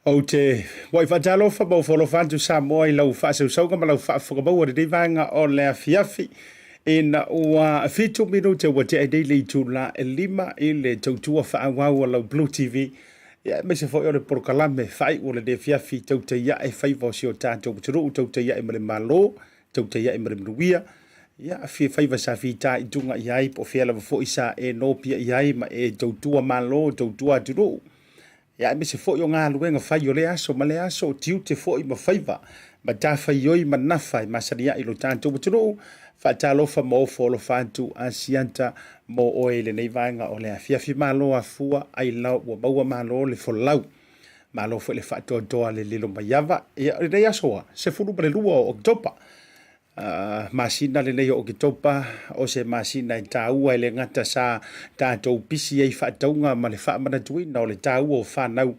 Ou te muai faatalofa ma ofo alofa atu Samoa i lau faasausauga ma lau faafofoga maua i lenei vaega o le afiafi ina ua 7 minute ua tea nei le itula e 5 i le tautua faaauau a lau Blue TV, ia aemaise foi o le polokalame faaiu o lenei afiafi, tautai ae faiva o si o tatou atunuu, tautai ae ma le Malo, tautai ae ma le manuia. Ia fia faiva sa fita i tuga i ai, po o fea lava foi sa e nopia i ai ma e tautua Malo, tautua atunuu. Ia aemaise foi o galuega fai o lea aso ma lea aso, o tiute foi ma faiva, matafaioi ma nafa e masani ai lo tatou atunuu. Faatalofa ma ofo alofa atu Asiata mo oe i lenei vaega o le afiafi. Malo afua ailao ua maua, malo le folau, malo foi le faatoatoa le lilo mai ava. Ia, o lenei aso 12 o Oketopa, masina lenei o Oketopa, o se masina e taua e le gata sa tatou pisi ai faatauga ma le faamanatuina o le taua o fanau,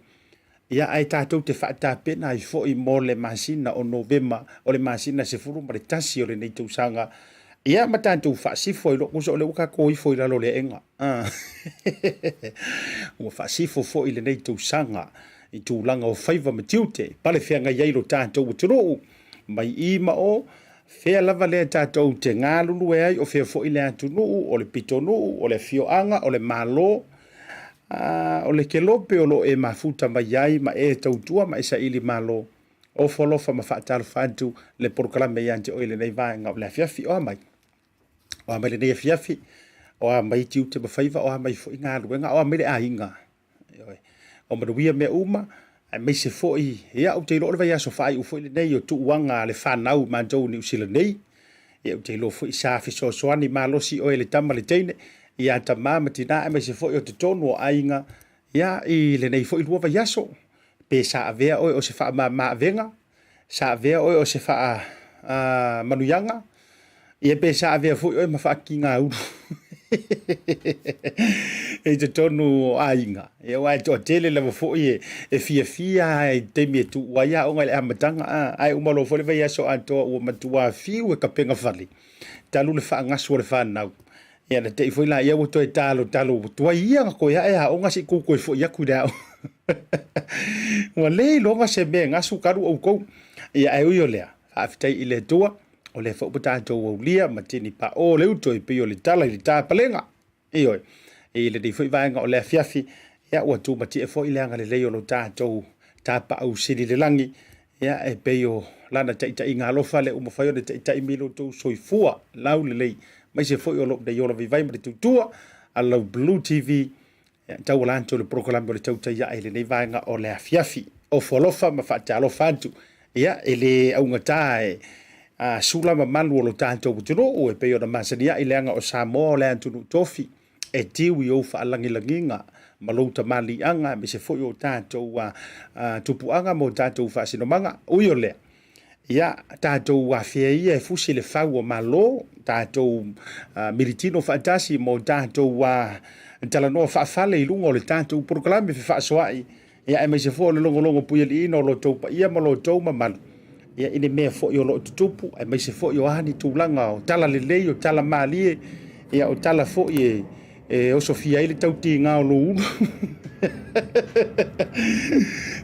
ia ae tatou te faatapena ai foi mo le masina o Novema, o le masina 11 o lenei tausaga, ia ma tatou faasifo ai loa. Tusa o lea ua tatou ifo i lalo o le aega. Ua faasifo foi lenei tausaga i tulaga o faiva ma tiute, pale feagai ai lo tatou atunuu mai i ma o, fea lava lea tatou te galulue ai, o fea foi le atunuu, o le pitonuu, o le afioaga, o le Malo, o le kelope o lo o e mafuta mai ai ma e tautua ma e saili malo. Ofo alofa ma faatalofa atu le polokalame ia te oe i lenei vaega o le afiafi. O a mai? O a mai lenei afiafi? O a mai tiute ma faiva? O a mai foi galuega? O a mai le aiga? Ioe. O manuia mea uma, aemaise foi, ia, ou te iloa o le vaiaso faaiu foi lenei o tuuaga a le fanau i matou i Niu Sila nei. Ia, ou te iloa foi sa fesoasoani malosi oe le tama le teine, ia tama ma tina, aemaise foi o totonu o aiga, ia, i lenei foi 2 vaiaso. Pe sa avea oe o se faamama avega, sa avea oe o se faa manuiaga, ia pe sa avea foi oe ma faakigāulu i totonu o aiga. Ia, aua e toatele lava foi e fiafia i taimi e tuu ai aoga i le amataga, ae uma loa foi le vaiaso atoa ua matua fiu e kapega fale, talu le faagasu o le fanau. Ia na te i foi laia ua toe talotalo ua tuai ia na toe ae aoga se i tou toe foi atu i le aoga. Ua le iloga se mea e gasu talu outou. Ia ae ui o lea, faafetai i le Atua, o lea foi ua tatou aulia ma tini paʻō le uto e pei o le tala i le tapalega. Ioe, i lenei foi vaega o le afiafi, ia ua tumatie foi le agalelei o lo tatou Tapaau Sili i le lagi, ia e pei o lana taitaiga alofa lea ua mafai ona taitai mai lo outou soifua laulelei, aemaise foi o lou nei ola vaivai ma le tautua a lau Blue TV, ia tauala atu i le polokalame o le tautai ae i lenei vaega o le afiafi. Ofo alofa ma faatalofa atu. Ia, e le augata e sula mamalu o lo tatou atunuu e pei ona masani ai, leaga o Samoa o le atunuu tofi e tiu i ou faalagilagiga ma lou tamaliiaga, aemaise foi o tatou tupuaga ma o tatou faasinomaga. Ui o lea, ia tatou afea ia e fusi le fau o Malo, tatou militino faatasi ma o tatou talanoa faafale i luga o le tatou polokalame fefaasoaai, ia aemaise foi o le logologo puialiiina o lo outou paia ma lo outou mamalu, ia i le mea foi o lo o tutupu, aemaise foi o a ni tulaga o tala lelei, o tala malie, ia o tala foi e osofia ai le tautiga o lou ulu.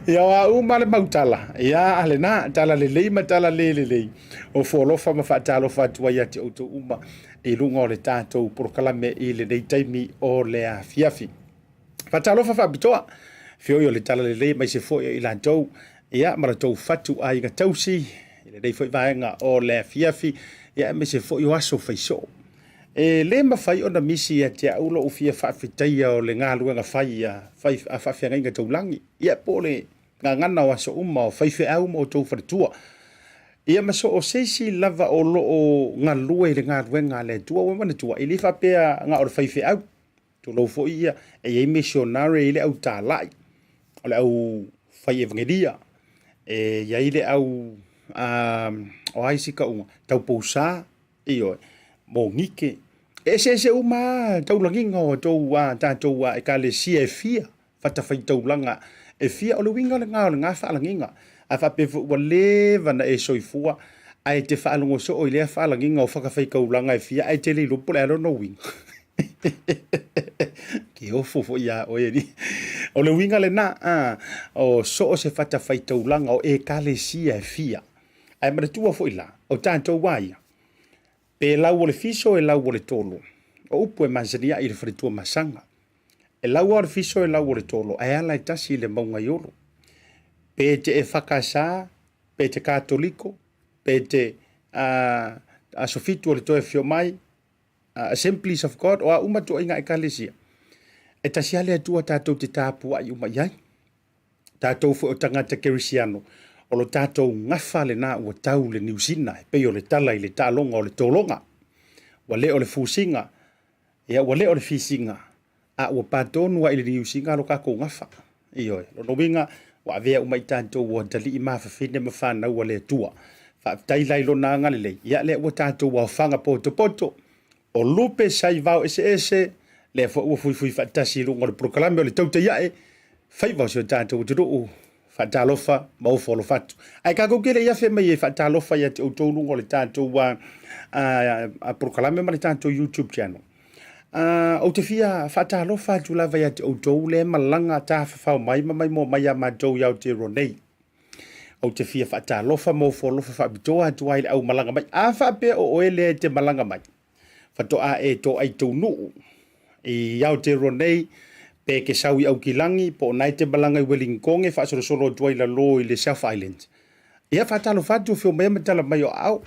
Ia o a uma le mau tala, ia a lena, tala lelei ma tala le lelei, ofo alofa ma faatalofa atu ai ia te outou uma i luga o le tatou polokalame i lenei taimi o le afiafi. Faatalofa faapitoa, feoi o le tala lelei aemaise foi o i latou, ia ma latou fatu aiga tausi i lenei foi vaega o le afiafi, ia aemaise foi o aso faisoo. E le mafai ona misi ia te au lou fia faafetaia o le galuega fai a fai a faafeagaiga taulagi, ia po o le gagana o aso uma o faifeau ma outou faletua, ia ma so o se isi lava o lo o galue i le galuega a le Atua. Ua manatua, e le faapea na o le faifeau. Tulou foi ia, e i ai missionary, e i ai le au talai, o le au fai evangelia, e i ai le au, o a isi tauga, taupousa, ioe, monike. E eseese uma lava taulagiga o outou tatou ekalesia e fia, fatafaitaulaga e fia. O le uiga lena o lena faalagiga. A faapea foi ua leva ona e soifua ae te faalogo soo i lea faalagiga o fatafaitaulaga e fia ae te le iloa po o le a lona uiga. te ofo foi iā oe alii. O le uiga lenā, a, o so o se fatafaitaulaga o Ekalesia e fia. Ae manatua foi la, o tatou a ia, pe lau o le fiso e lau o le tolo. O upu e masani ai i le faletua masaga. E lau lava o le fiso e lau o le tolo, ae ala e tasi i le mauga i Olo. Pe te EFKS, pe te Katoliko, pe te Aso Fitu o le Toe Afio Mai, Assemblies of God, o a uma ituaiga ekalesia, e tasi lava le Atua tatou te tapuai uma i ai. Tatou foi o tagata kerisiano, o lo tatou gafa lena ua tau le Niu Sina, e pei o le tala i le taaloga o le tologa. Ua le o le fusiga, ia ua le o le fisiga, a ua pa tonu lava i le Niu Sina lo tatou gafa. Ioe, lona uiga, ua avea uma i tatou o atalii ma afafine ma fanau a le Atua. Faafetai la i lona agalelei, ia lea ua tatou aofaga potopoto, o lupe saivao eseese, lea foi ua fuifui faatasi i luga o le polokalame o le Tautai Ae, faiva o si o tatou atunuu, faatalofa ma ofo alofa atu. Ae tatou te le i afe mai e faatalofa ia te outou luga o le tatou polokalame ma le tatou YouTube channel. Ou te fia faatalofa atu lava ia te outou lea malaga tafafao mai ma maimoa mai ia matou i Aotearoa nei. Ou te fia faatalofa ma ofo alofa faapitoa atu ai i le au malaga mai. A faapea o oe lea e te malaga mai, faatoa e toai taunuu i Aotearoa nei, pe ke sau i Aukilagi, po o na e te malaga i Welingkone, faasolosolo atu ai lalo i le South Island. Ia faatalofa atu, afio mai ma tala mai o aao.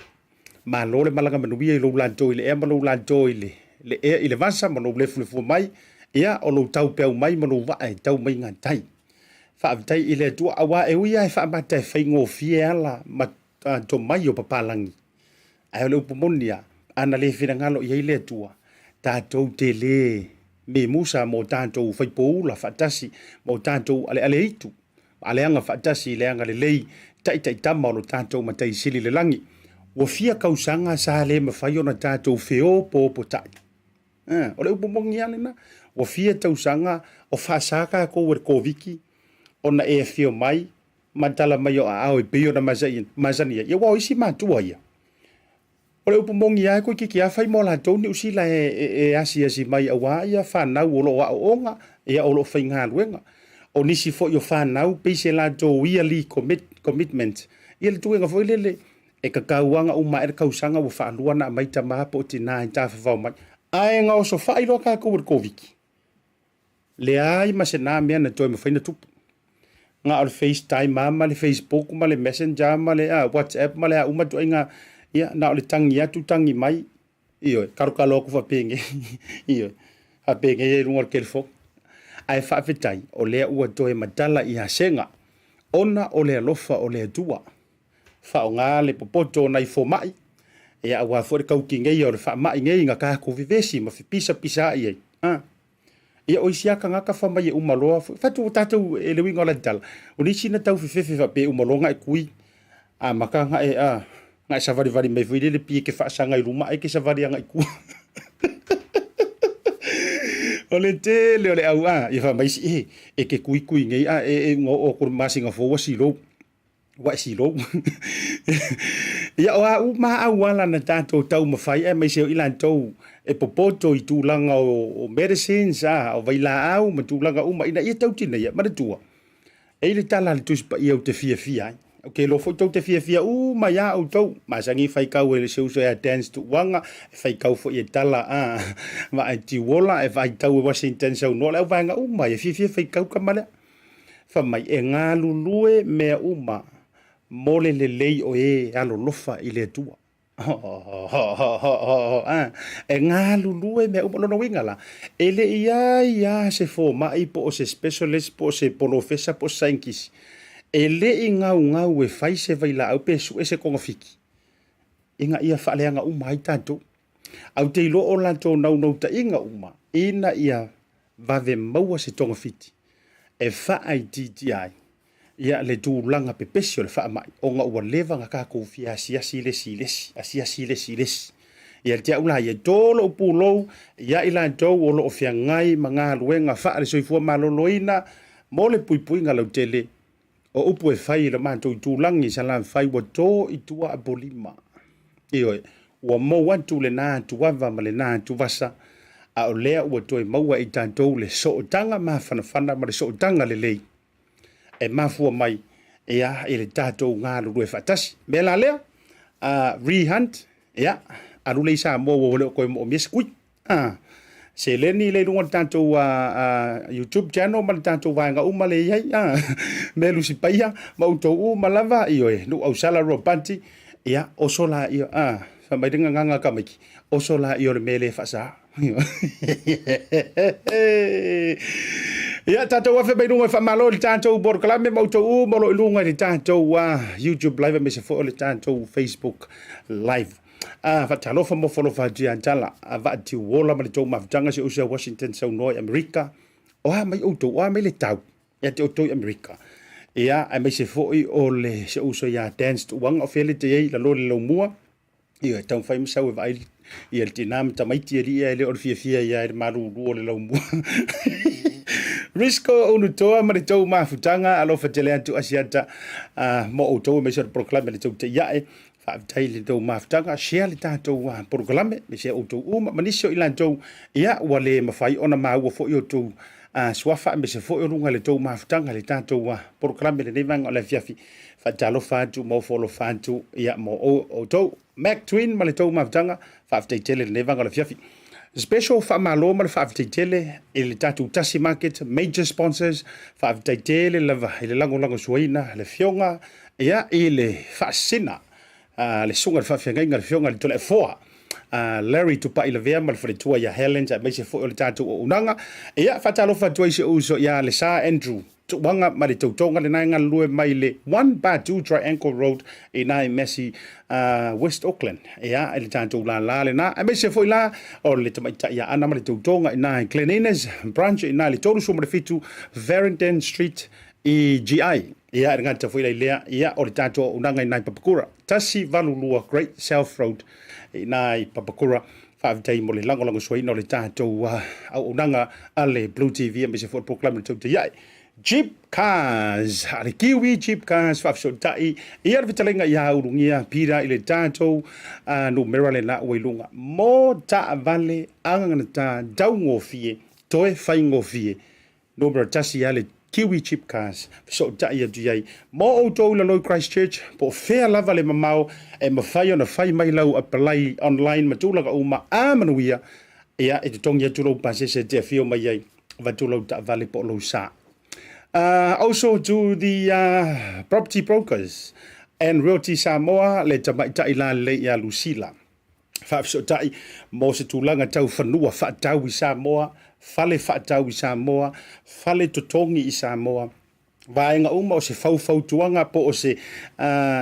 Malo le malaga manuia i lou latou i le ea ma lou latou i le, le ea i le vasa ma lou lefulefua mai, ia o lou taupeau mai ma lou vaa e tau mai gatai. Faafetai i le Atua, auā e ui lava e faamata e faigofie ala ma tomai o papalagi, ae o le upu moni lava, ana le finagalo i ai le Atua, tatou te le memusa mo tatou faipoula faatasi ma o tatou alealeitu ma aleaga faatasi i le agalelei taitaitama o lo tatou Matai Sili i le lagi. Ua fia kausaga sa le mafai ona tatou feopoopotai. O le upu moni lava lena. Ua fia tausaga o faasa tatou e le Koviti ona e afio mai ma tala mai o aao e pei ona masani ai. Ia aua o isi matua ia, o le upu moni lava e toeitiiti lava fai mo latou Niu Sila e asiasi mai aua ia fanau o lo o aooga, ia o lo o faigaluega. O nisi foi o fanau pei se latou yearly commitment, ia le tuega foi lele e tatau lava ona uma ae le tausaga ua faalua ona aumai tama po o tina e tafafao mai. Ae na osofai loa tatou e le Koviti, leai ma se na mea na toe mafai ona tupu. Na o le FaceTime lava ma le Facebook ma le Messenger ma le WhatsApp ma le a uma ituaiga, ia na o le tagi atu tagi mai, ioe, kalokalo atu faapenei, ioe, faapenei ai i luga o le telefoni. Ae faafetai o lea ua toe matala ia Sega ona o le alofa o le Atua. Faaaoga le popoto o nai fomai, ia aua foi le tautineia o le faamai nei na tatou vevesi ma fepisapisai ai. A. Ia o isi lava tagata fai mai e uma loa, fai atu tatou e le uiga o lana tala, o nisi na tau fefefe faapea e uma loa ona e kui, amata ona e, a, ona e savalivali mai foi lele pei e te faasaga i luma ae te savali agai i tua. O le tele o le au, a, ia fai mai isi, e, e te kuikui nei a e, e una oo atu i le masina fou ua silou. Ua e silou. Ia o a uma auala na tatou taumafai aemaise o i latou e popoto i tulaga o medicines, a, o vailaau ma tulaga uma ina ia tautineia, manatua, e i le tala a le Tusi Paia ou te fiafia ai. Ou te iloa foi tou te fiafia uma iā outou. Masani faitau e se uso ia Dance Tuuaga, e faitau foi e Tala a Vaai Tiuola, e faitau e Washington Saunoa, le auvaega uma e fiafia faitau tama lea. Fai mai, e galulue mea uma mo le lelei o e alolofa i le Atua. E galulue mea uma. Lona uiga la, e le i ai lava se fomai po o se specialist po o se polofesa po o se saienitisi e le i gaugau e fai se vailaau pe sue se togafiti ina ia faaleaga uma ai tatou. Ae ou te iloa o latou naunautaiga uma ina ia vave maua se togafiti e faaitiitia ai ia le tulaga pepesi o le faamai ona ua leva ona tatou fia asiasi i le isi i le isi, asiasi i le isi i le isi. Ia te au la ia, to lou pulou ia i latou o lo o feagai ma galuega faale-soifua maloloina mo le puipuiga lautele O upu e fai i lo matou itulagi i Salafai ua to i tua Apolima. Ioe, ua mou atu lena atuava ma lena atuvasa. A o lea ua toe maua e i tatou le sootaga mafanafana ma le sootaga lelei e mafua mai ia i le tatou galulue faatasi. O le mea la lea, Ree Hunt, ia, alu lea i Samoa ua le o toe moomia se tui. Seleni lea i luga o le tatou YouTube channel ma le tatou vaega uma lea e i ai. Mea Lusi Paia ma outou uma lava, ioe, Nuu Ausala Ropati, ia, oso laia, fai mai le gagana a tamaiti, oso laia o le mea lea e faasa. Ia, tatou afe mai luga e faamalo i le tatou polokalame ma outou uma o lo o i luga i le tatou YouTube live aemaise foi o le tatou Facebook live. Faatalofa ma ofo alofa atu ia Tala a Vaatiuola ma le tou mafutaga si ou uso ia Washington saunoa i Amerika. O a mai outou, o a mai le tau ia te outou i Amerika. Ia, aemaise foi o le si ou uso ia Dance Tuuaga o fea le te i ai i lalo i le laumua. Ia, e taumafai ma sau e vaai ia le tina ma tamaiti alii ae le o le fiafia ia i le malulu o le laumua. Risco Unutoa ma le tou mafutaga, alofa tele atu Asiata mo outou aemaise o le polokalame le tou teiae. Faafetai i le tou mafutaga, share le tatou polokalame, aemaise outou uma ma nisi o i latou, ia ua le mafai ona maua foi outou suafa aemaise foi o luga i le tou mafutaga i le tatou polokalame i lenei vaega o le afiafi. Faatalofa atu ma ofo alofa atu ia mo outou. Mac Twin ma le tou mafutaga, faafetai tele i lenei vaega o le afiafi. Special faamalo ma le faafetai tele i le tatou Tasi Market, major sponsors, faafetai tele lava i le lagolagosuaina le afioga ia i le faasina le susuga i le faafeagaiga le afioga i le Toleafoa Larry Tupai Lavea ma le faletua ia Helen aemaise foi o le tatou auaunaga. Ia faatalofa atu ai si ou uso ia Lesa Andrew Tuuaga ma le tautoga lena e galulue mai le 1 bar 2 Triangle Road i ina i Massey, West Auckland. Ia, i le tatou lala lena. Aemaise foi la o le tamaitai ia Ana ma le tautoga i ina i Glen Innes Branch i ina i le 37 Farringdon Street i GI. Ia, e le gata foi la i lea, ia, o le tatou auaunaga i ina i Papakura. 182 Great South Road i ina i Papakura. Faafetai mo le lagolagosuaina o le tatou auaunaga a le Blue TV aemaise foi o le polokalame o le Tautai Ae. Jeep Cars, a le Kiwi Jeep Cars faafesootai ia le fetalaiga ia Ulugia Peter i le tatou numera lena ua i luga mo taavale agagata taugofie toe faigofie. Numera tasi ia le Kiwi Cheap Cars, fesootai atu i ai mo outou i lalo i Christchurch, po o fea lava le mamao e mafai ona fai mai lau apply online ma tulaga uma a manuia, ia e totogi atu lou pasese e te afio mai ai, avatu lau taavale po o lou sa. Also to the property brokers and Realty Samoa, le tamaitai lalelei ia Lucila. Faafesootai mo se tulaga tau fanua faatau i Samoa, fale faatau i Samoa, fale totogi i Samoa, vaega uma o se faufautuaga po o se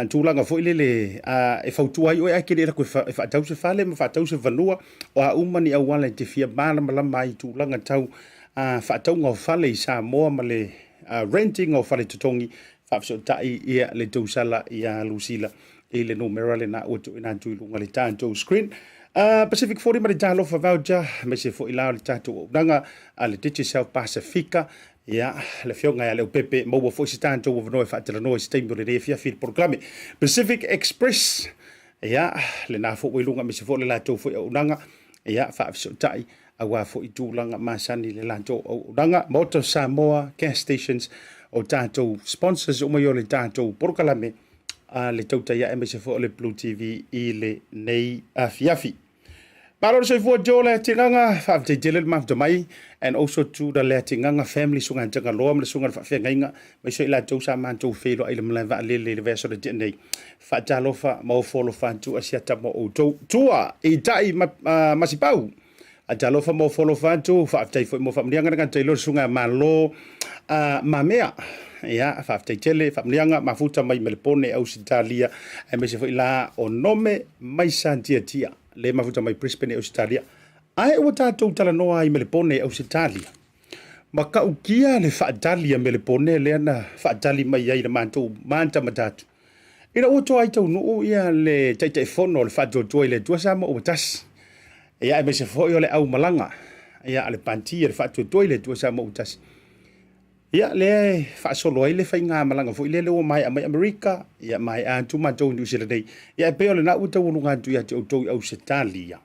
tulaga foi lele e fautua ai oe ae te le alu atu e faatau se fale ma faatau se fanua, o a uma ni auala e te fia malamalama ai i tulaga tau faatauga o fale i Samoa ma le renting o fale totogi, faafesootai ia le tausala ia Lusila i le numera lena ua tuuina atu i luga le tatou screen. Pacific 40 ma le Talofa Voucher, aemaise foi la o le tatou auaunaga a le Digicel Pasifika. Ia, le afioga ia Leaupepe, maua foi se tatou avanoa e faatalanoa i se taimi o lenei afiafi i le polokalame Pacific Express. Ia, lena foi ua i luga aemaise foi o le latou foi auaunaga. Ia, faafesootai aua foi tulaga masani i le latou auaunaga. Maota o Samoa, gas stations, o tatou sponsors uma i o le tatou polokalame a le tautai ae aemaise foi o le Blue TV i lenei afiafi. Malo le soifua Joe Leatigaga, faafetai tele le mafuta mai, and also to the Leatigaga family, susuga ia Tagaloa ma le susuga i le faafeagaiga, aemaise i latou sa matou feiloai i le malae vaalele i le vaiaso na tea nei. Faatalofa ma ofo alofa atu Asiata mo outou. Tua i tai Masipau. Talofa mo ofo alofa atu, faafetai foi mo faamanuiaga le gata i lo le susuga ia Malo Mamea. Ia, faafetai tele, faamanuiaga mafuta mai Melepone, Ausetalia, aemaise foi la o Nome mai Satiatia, le mafuta mai Brisbane, Ausetalia. Ae ua tatou talanoa ai Melepone, Ausetalia. Matautia le faatali a Melepone lea na faatali mai ai i le matou matamatatu. Ina ua toa ai taunuu ia le Taitaifono o le Faatuatua i le Atua Samoa ua tasi. Ia aemaise foi o le aumalaga ia a le Pati a le Faatuatua i le Atua Samoa ua tasi. Ia lea e faasolo ai le faigamalaga foi lea ua maea mai Amerika, ia maea atu matou i Niu Sila nei. Ia e pei o lena ua taualuga atu ia te outou i Ausetalia.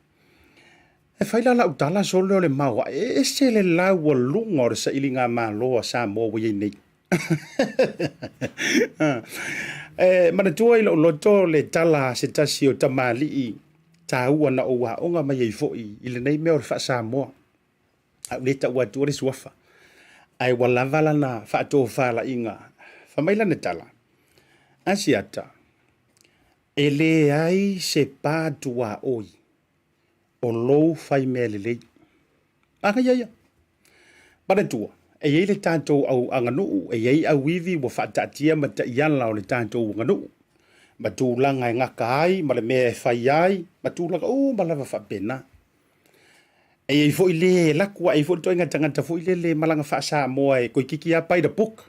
E fai la lau tala sole o le maoae, e ese le laualuga o le sailigamalo a Samoa ua i ai nei. E manatua i lou loto le tala a se tasi o tamalii taua na ou aoga mai ai foi i lenei mea o le faa-Samoa. A ou le taua atua le suafa, ae ua lava lana faatofalaiga. Fai mai lana tala, Asiata, e leai se pa tuaoi o lou fai mea lelei. Manaia ia. Manatua, e i ai le tatou au aganuu, e i ai auivi ua faataatia ma taiala o le tatou aganuu, ma tulaga e gata ai, ma le mea e fai ai, ma tulaga uma lava faapena. E i ai foi le e laku ae i ai foi le ituaiga tagata foi lele e malaga faa-Samoa e toeitiiti lava by the book.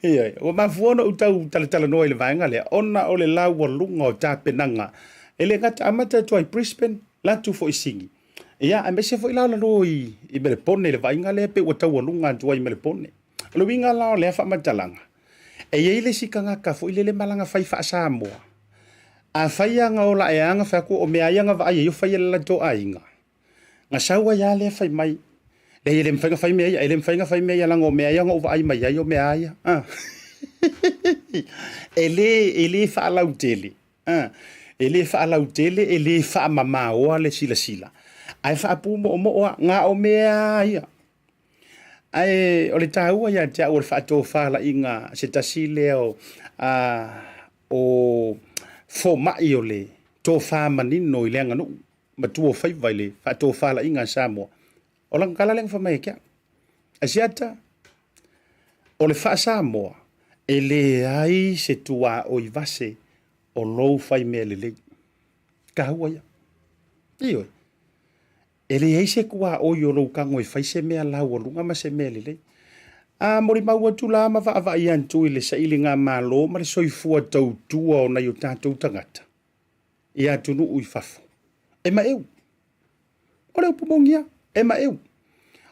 Ioe, ua mafua ona ou tau talatalanoa i le vaega lea, ona o le laualuga o tapenaga e le gata amata atu ai i Brisbane, latu foi i Sini. Ia, aemaise foi la o lalo i, i Melepone i le vaaiga lea pei ua taualuga atu ai i Melepone. O le uiga la o lea faamatalaga, e i ai le isi tagata foi lele malaga fai faa-Samoa, afai lava na ola ae lava na fai atu o mea ia na vaai ai o fai e le latou aiga, na sau ai lava lea fai mai, leai e le mafai ona fai mea ia, e le mafai ona fai mea ia leaga o mea ia na ou vaai mai ai o mea a ia. E le, e le faalautele, e le faalautele, e le faamamaoa le silasila, ae faapumoomoo lava, na o mea a ia. Ae o le taua ia te au o le faatofalaiga se tasi lea o, o fomai o le tofa manino i le aganuu matua o faiva i le faatofalaiga a Samoa. O lana tala lea na fai mai ia te au. Asiata, o le faa-Samoa, e leai se tuaoi vase o lou fai mea lelei. Taua ia. Ioe. E leai se tuaoi o lou tago e fai se mea laualuga ma se mea lelei. A molimau atu la ma vaavaai atu i le sailigamalo ma le soifua tautua o nai o tatou tagata i atunuu i fafo, e maeu. O le upu moni lava, e maeu.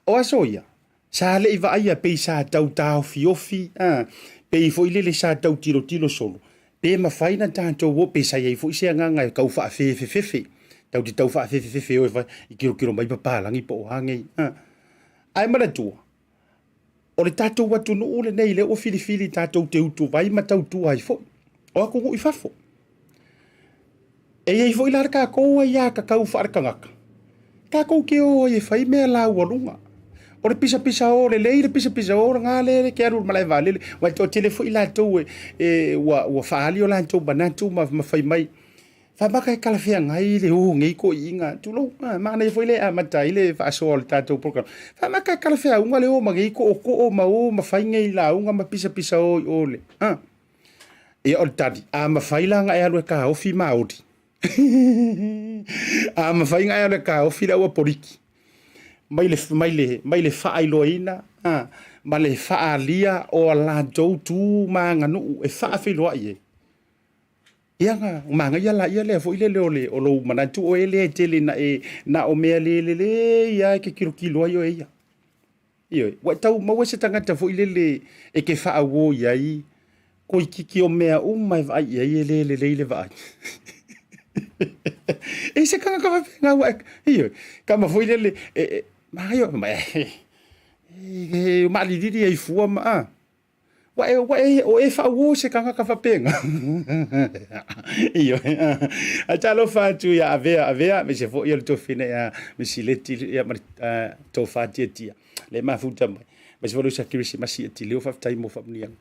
O aso ia, sa le i vaaia pei sa tau taofiofi, a, pei foi lele sa tau tilotilo solo, pe mafai na tatou o, pe sa i ai foi se agaga e tau faafefefefe, tatou te tau faafefefefe e o e fai, i tilotilo mai papalagi po o a nei. A. Ae manatua, O le tatou atunuu lenei lea ua filifili tatou te utuvai ma tautua ai foi. O atunuu i fafo. E i ai foi la le tatou aiatatau faale-tagata, tatou te o ai e fai mea laualuga. O le pisapisao lelei le pisapisao lena lea e te alu i le malae vaalele, aua e toatele foi latou e, ua faaali o latou manatu ma fai mai, Faamata e talafeagai le o nei toeaiina, tulou, a, manaia foi le amata ai le faasoa o le tatou program. Faamata e talafeauga le o ma nei tootoo ma o ma fai nei lauga ma pisapisa o i o le, a. Ia o le tali, a mafai la ona e alu e taofi Maori. A mafai ona e alu e taofi le au apoliki mai le, mai le, mai le faailoaina a, ma le faaalia o a latou tu ma aganuu e faafeiloai ai. Ia na manaia laia lea foi lele o le o lou manatu oe lea e tele na e na o mea le lelei lava e te tilotilo ai oe ia. Ioe, ua e tau maua se tagata foi lele e te faauo i ai toeitiiti o mea uma e vaai i ai e le lelei le vaai. E i ai se tagata faapena ua e, ioe, tama foi lele e, e manaia, e maalilili ai fua ma, a. Ua e, ua e, o e faauo se tagata faapena. Ioe. Ae talofa atu ia Avea, Avea, aemaise foi o le tuafafine ia Misileti ia ma le uh, tofa tiatia. Le mafuta mai. Aemaise foi o le usa Kerisimasi ia Tileo, faafetai mo faamanuiaga.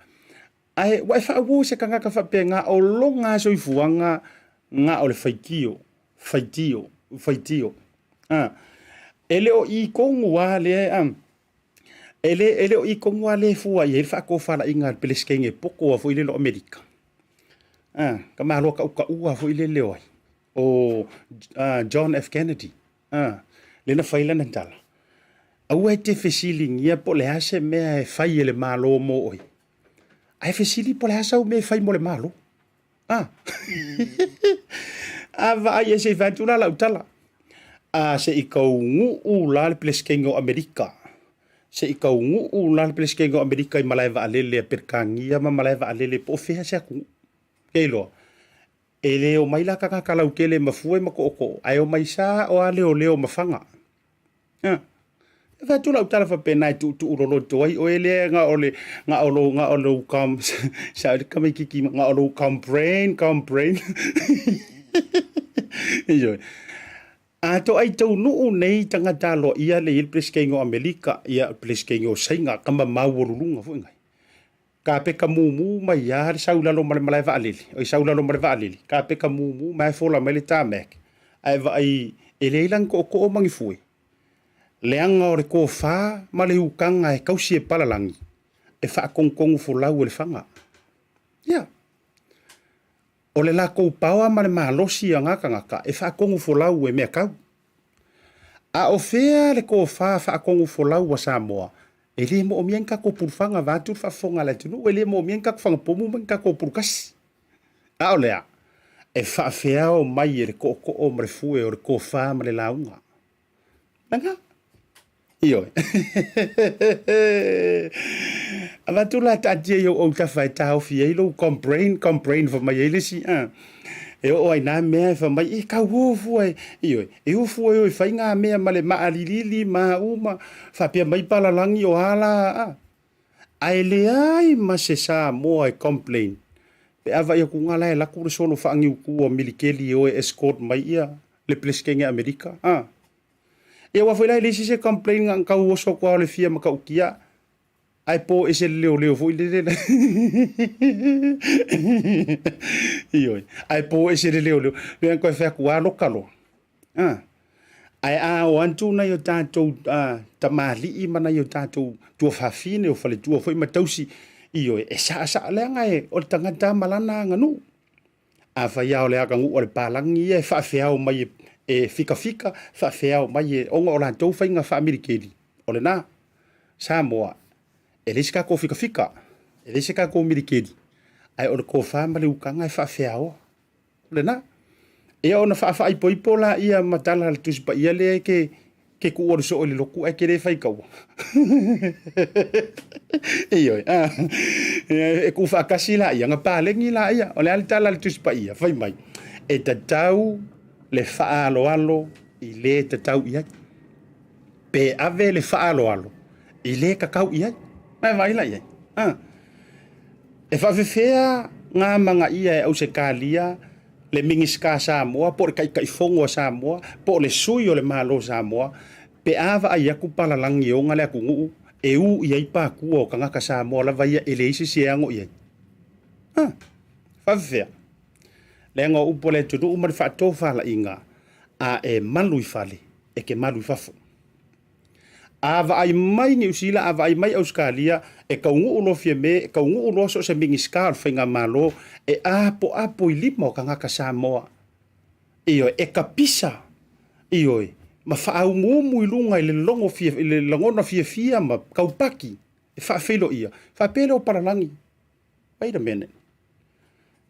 Ae ua e faauo se tagata faapena o lona soifuaga na o le faitio, faitio, faitio. Ah, e le o i tonu lava lea, ah, E le, e le o i tonu lava lea e fua i ai le faatofalaiga a le Peresetene poto a foi lele o Amerika. A, ka malo tautaua foi lele o ai? O John F. Kennedy. A, lea na fai lana tala. Aua e te fesiligia po o le a se mea e fai e le Malo mo oe, ae fesili po o le a sau mea e fai mo le Malo. A, a vaai e se i fai atu la lau tala. A se i taunuu la le Peresetene o Amerika, se i taunuu la le Peresetene o Amerika i malae vaalele a Peretania ma malae vaalele po o fea se atunuu. E iloa. E le omai la tagata lautele ma fue ma tootoo, ae omai sao lava leoleo ma faga. A. E fai atu lau tala faapena e tuutuu loloto ai oe lea na o le na o lou na o lou com sa le tamaititi na o lou complain complain. Ioe. A toai taunuu nei tagata aloaia le i le Peresetene o Amerika, ia Peresetene o Saina, tama maualuluga foi nai. Kapeka mumu mai lava le sau i lalo ma le malae vaalele, oi sau i lalo ma le vaalele, kapeka mumu mai fola mai le tarmac, ae vaai e leai la ni tootoo ma ni fue. Leaga o le tofa ma le ukaga e tausi e palalagi, e faatonutonu folau e le faga. Ia, o le latou paoa ma le malosi o na tagata e faatonu folau e meatau. A o fea le tofa faatonufolau a Samoa? E le moomia ni tatou pulufaga vaeatu le faafofoga a le atunuu, e le moomia ni tatou fagapomu ma ni tatou pulukasi. A o le a? E faafeao mai e le tootoo ma le fue o le tofa ma le lauga. Lena. Ioe. Avatu la taatia i ou autafa e taofi ai lou complain, complain fai mai ai le isi, a. E oo ai nā mea e fai mai, e kau o fua e, ioe, e o fua e o e fai ngā mea ma le maalilili ma uma, faapea mai palalagi o a la, a. Ae leai ma se Samoa e complain, pe a vaai atu ngā la e alu atu le solo faaniutu a milikeli e o e escort mai ia le Peresetene Amerika, a. Ia aua foi la e leai se isi e complain na tau oso atu lava o le fia matautia ae po ese le leoleo foi lele. Ioe, ae po ese le leoleo. Lea na toe fai atu, a loka loa. Ah. Ae a o atu nai o tatou tamalii ma nai o tatou tuafafine o faletua foi ma tausi, ioe, e saasaa leaga e o le tagata ma lana aganuu. Afai lava o le aganuu a le palagi ia e faafeao mai e fikafika, faafeao mai e ona o latou faiga faamilikeli, o lena. Samoa, e leai se tatou fikafika, e leai se tatou milikeli, ae o le tofa ma le utaga e faafeaoa. O lena. Ia ona faafaaipoipo laia ma tala a le Tusi Paia lea e ke ke tuu alu soo i le lotu ae ke le faitaua. Ioe, a, e tuu faatasi laia, na paleni laia. O le a le tala a le Tusi Paia, fai mai, e tatau le faaaloalo i le tatau i ai. Pe ave le faaaloalo i le tatau i ai. Mai vaai la i ai. A. E faafefea ngā magaia e Ausetalia le Minisita Samoa po o le Taitaifono a Samoa po o le sui o le Malo o Samoa pe a vaai atu palalagi e ona le atunuu e u i ai patua o tagata Samoa lava ia e leai se isi e ano i ai? Ha! Faafefea? Leaga o upu a le atunuu ma le faatofalaiga, a e malu i fale, e te malu i fafo. A vaai mai Niu Sila, a vaai mai Ausetalia, e taunuu loa Fiame, e taunuu loa so o se Minisita o le Faigamalo, e apoapo i lima o tagata Samoa. Ioe, e tapisa, ioe, ma faaumuumu i luga i le logo fia, i le lagona fiafia ma taupaki e faafeiloia, faapea lea o palalagi. Wait a minute.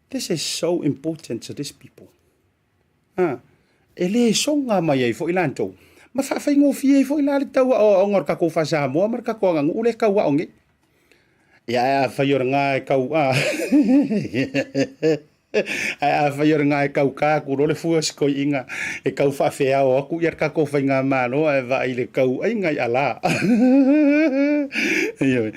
This is so important to this people. A, e le soga mai ai foi latou, ma faafaigofie ai foi la le tau aoaoga o le tatou faa-Samoa ma le tatou aganuu lea e tau ao nei. Ia, ae afai o lena e tau, a, ae afai o lena e tau ta atu loa le fua o si toeaina e tau faafeao atu ia le tatou faigamalo ae vaai i le tauaiga i ala. Ioe.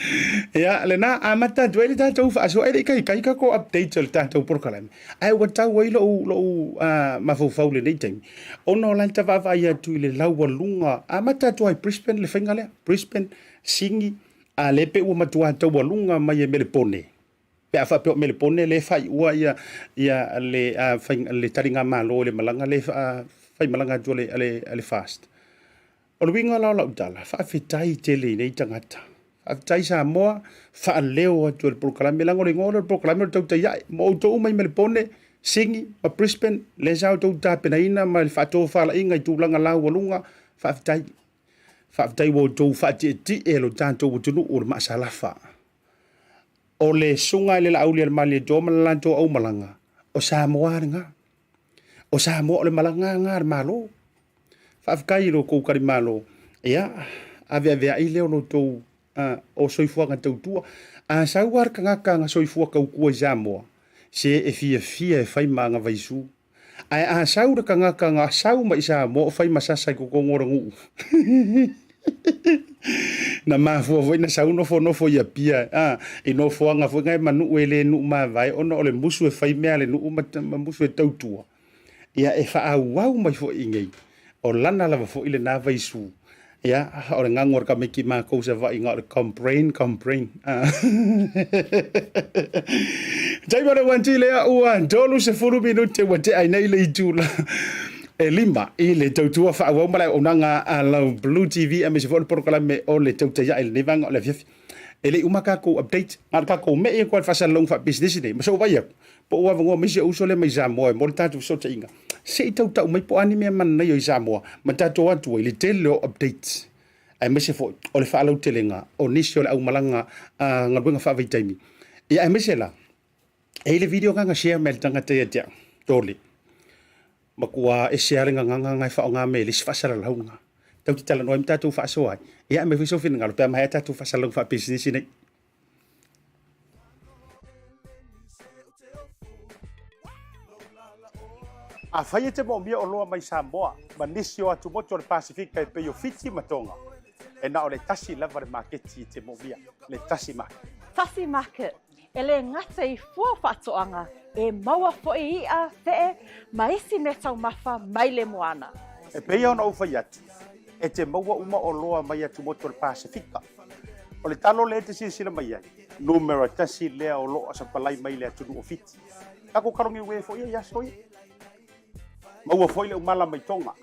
Ia, lena, amata atu ai le tatou faasoa, e le i taitai tatou update o le tatou polokalame. Ae ua tau ai lou, lou mafaufau i lenei taimi, ona o la e vaavaai atu i le laualuga, amata atu lava i Brisbane le faiga lea, Brisbane, Sini, a lea pei ua matua taualuga mai e Melepone, pe a faapea o Melepone lea e faaiua ia, ia le, le taligamalo i le malaga lea e faimalaga atu a le, a le FAST. O le uiga la o lau tala, faafetai tele i nei tagata. Faafetai Samoa, faaleo atu e le polokalame, leaga o le igoa lea o le polokalame o le tautai ae. Ma outou uma i Melepone, Sini ma Brisbane, lea sa outou tapenaina ma le faatofalaiga i tulaga laualuga, faafetai. Faafetai ua outou faatietie lo tatou atunuu o le maasalafa. O le susuga i le Laaulialemalietoa ma le latou aumalaga, o Samoa lena. O Samoa o le malaga lena a le Malo. Faafetai i lo outou talimalo, ia aveaveai lea o lo outou o soifuaga tautua. A sau lava le tagata na soifua tautua i Samoa, Se e fiafia e fai ma agavaisu. Ae a sau le tagata na sau mai i Samoa o fai ma sasa i totonu o le nuu. Na mafua foi na sau nofonofo i Apia a, i nofoaga foi na e ma nuu e le nuu mavae ona o le musu e fai mea a le nuu ma, ma musu e tautua. Ia e faaauau mai foi i inei, o lana lava foi lena vaisu. Ia, o le gagu a le tamaiti matou i Savaii na o le complain, complain. Taimi o le uanti lea ua 30 minute ua tea ai nei le itula e lima i le tautua faaauau ma le auaunaga a lau Blue TV aemaise foi o le polokalame o le Tautai Ae i lenei vaega o le afiafi. E le i uma tatou update, na o le tatou me'i atu lava i le faasalalauga faapisinisi nei, ma sou vaai atu, po ua avanoa mai si ou uso lea mai Samoa e mo le tatou fesootaiga, se i tautau mai po o a ni mea manaia i Samoa ma tatou o atu ai le tele o updates aemaise foi o le faalautelega o nisi o le aumalaga a galuega faavaitaimi. Ia aemaise la, e i ai le video na na share mai e le tagata ia te au, Tole, matua ese lava le gagana na e faaaoga mai e le isi faasalalauga. Tatou te talanoa ai ma tatou faasoa ai. Ia aumai foi sou finagalo pe a maea tatou faasalalauga faapisinisi nei. Afai e te moomia oloa mai Samoa ma nisi o atumotu o le Pasefika e pei o Fiti ma Tonga, e na o le tasi lava le maketi e te moomia, le Tasi Market. Tasi Market, e le gata i fua faatoaga, e maua foi i'a, fe'e, ma isi meataumafa mai le moana. E pei ona ou fai atu, e te maua uma oloa mai atumotu o le Pasefika. O le talo lea e te silasila mai ai, numera tasi lea o lo o sapalai mai le atunuu o Fiti. Tatou kaloniue foi ia i aso ia. Maua foi le umala mai Tonga.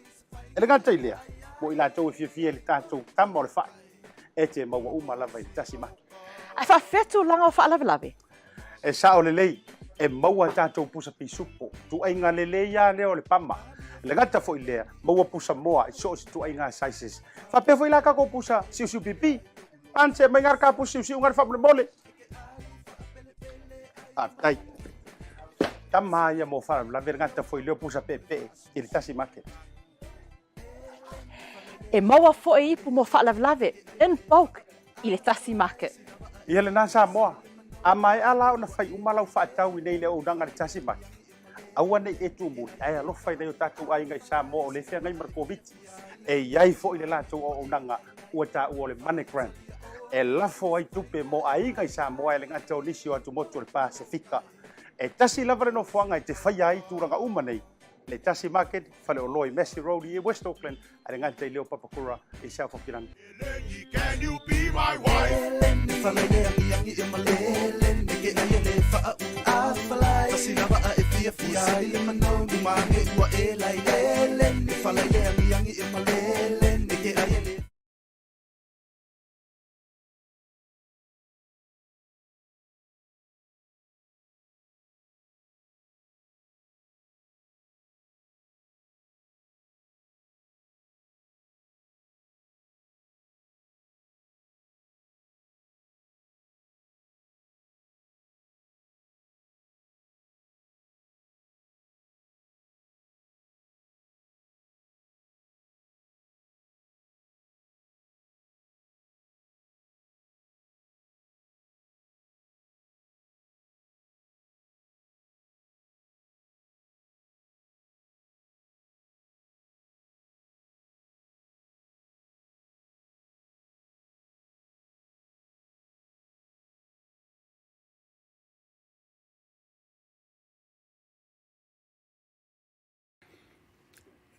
E le gata i lea, mo i latou e fiafia i le tatou tama o le fai, e te maua uma lava i le tasi maki. Ae faafefea tulaga o faalavelave? E sao lelei, e maua tatou pusa pisupo, tuaiga lelei lava lea o le pama. E le gata foi i lea, maua pusa moa i so o se tuaiga sizes. Faapea foi la tatou pusa siusiu pipi. Ance mai ngā ka pusa siusiu ngā faamolemole. Faafetai. Tama ia mo faalavelave le gata foi lea o pusa peepee i le tasi market. E maua foi ipu mo faalavelave in bulk i le tasi market. Ia lena Samoa, a maea la ona fai uma lau faatau i nei le auaunaga i le tasi market, aua ne i e tumuli ae alofa i nai o tatou aiga i Samoa o lea e feagai ma le Koviti. E i ai foi le latou auaunaga ua taua o le MoneyGram e lafo ai tupe mo aiga i Samoa e le gata o nisi o atumotu o le Pasefika. E tasi lava le nofoaga e te faia ai tulaga uma nei, le Tasi Market, faleoloa i Massey Road i West Auckland, a le gata i leo Papakura i South Hokirangi.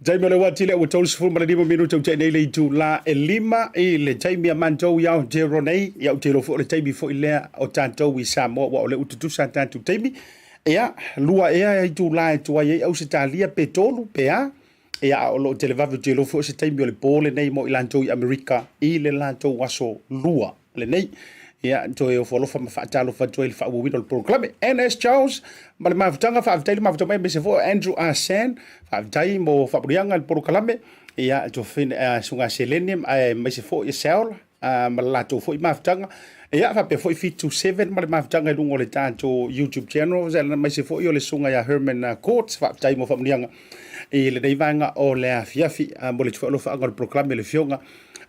Taimi o le uati lea ua 35 minute ua tea nei le itula e lima i le taimi a matou i Aotearoa nei. Ia ou te iloa foi o le taimi foi lea o tatou i Samoa aua o lea ua tutusa a tatou taimi. Ia, lua ea itula e tuai ai Ausetalia pe tolu pe a. Ia, a o lo o televave ou te iloa foi o se taimi o le po lenei mo i latou i Amerika i le latou aso lua lenei. Ia, toe ofo alofa ma faatalofa atu ai i le faaauauina o le polokalame. NS Charles ma le mafutaga, faafetai le mafuta mai, aemaise foi o Andrew Arsene, faafetai mo faamanuiaga i le polokalame. Ia, tuafafine, susuga Selene, aemaise foi o Saola, ma le latou foi mafutaga. Ia, faapea foi 7 ma le mafutaga i luga o le tatou YouTube channel, aemaise foi o le susuga ia Herman Courts, faafetai mo faamanuiaga i lenei vaega o le afiafi. Mo le alofaga o le polokalame i le afioga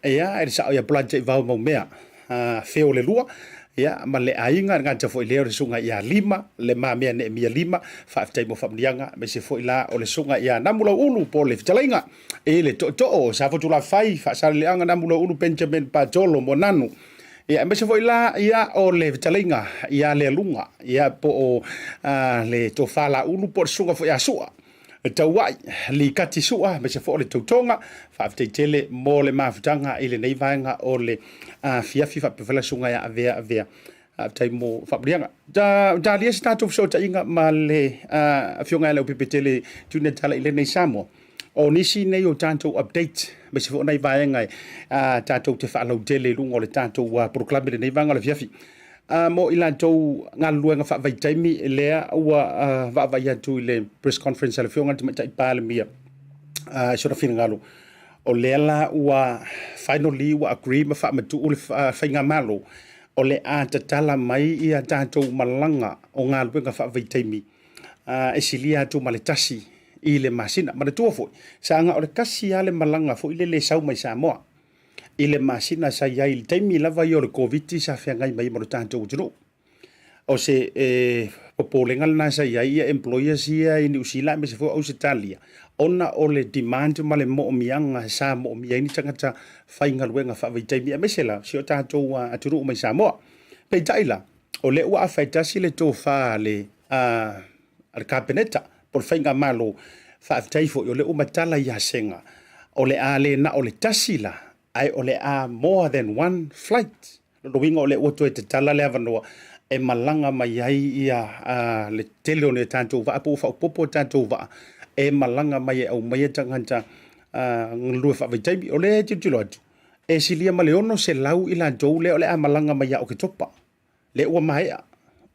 Ia, e le sao ia Blood J Vao Maumea, feo le lua. Ia, ma le aiga, le gata foi lea o le susuga ia Lima, le mamea Neemia Lima, faafetai mo faamanuiaga, aemaise foi la o le susuga ia Namulauulu po o le fetalaiga i le tootoo o Safotulafai, Faasaleleaga Namulauulu Benjamin Patolo Moananu. Ia, aemaise foi la ia o le fetalaiga ia Lealuga, ia po o le Tofa Laulu po o le susuga foi ia Sua. Tauai, Likati Sua, aemaise foi o le tautoga. Faafetai tele mo le mafutaga i lenei vaega o le afiafi faapea foi la susuga ia Avea Avea. Faafetai mo faamanuiaga. Talia se tatou fesootaiga ma le afioga ia Leaupepe Tele Junior Tala i lenei Samoa. O nisi nei o tatou update, aemaise foi o nai vaega tatou te faalautele i luga o le tatou polokalame i lenei vaega o le afiafi. Mo i latou galuluega faavaitaimi lea ua vaavaai atu i le press conference a le Afioga i le Tamaitai Palemia i sona finagalo, o lea la ua finally ua agree ma faamatuu le faigamalo o le a tatala mai ia tatou malaga o galuega faavaitaimi e silia atu ma le tasi i le masina. Manatua foi, sa na o le tasi lava le malaga foi lele e sau mai Samoa i le masina sa i ai i le taimi lava ia o le Koviti sa feagai mai ai ma lo tatou atunuu. O se popolega lena sa i ai ia employers ia i Niu Sila aemaise foi o Ausetalia ona o le demand ma le moomiaga sa moomia ai ni tagata faigaluega faavaitaimi aemaise la si o tatou atunuu mai Samoa. Peitai la, o lea ua afa e tasi le tofa a le Kapeneta po o le Faigamalo, faafetai foi o lea ua matala ia Sega, o le a le na o le tasi la, ae o le a more than one flight. Lona uiga o lea ua toe tatala le avanoa e malaga mai ai ia le tele o ni tatou vaa po ua faaopoopo tatou vaa e malaga mai e aumaia tagata galulue faavaitaimi. O lea e tilotilo atu, e silia ma le 600 i latou lea o le a malaga mai ia Oketopa. Lea ua maea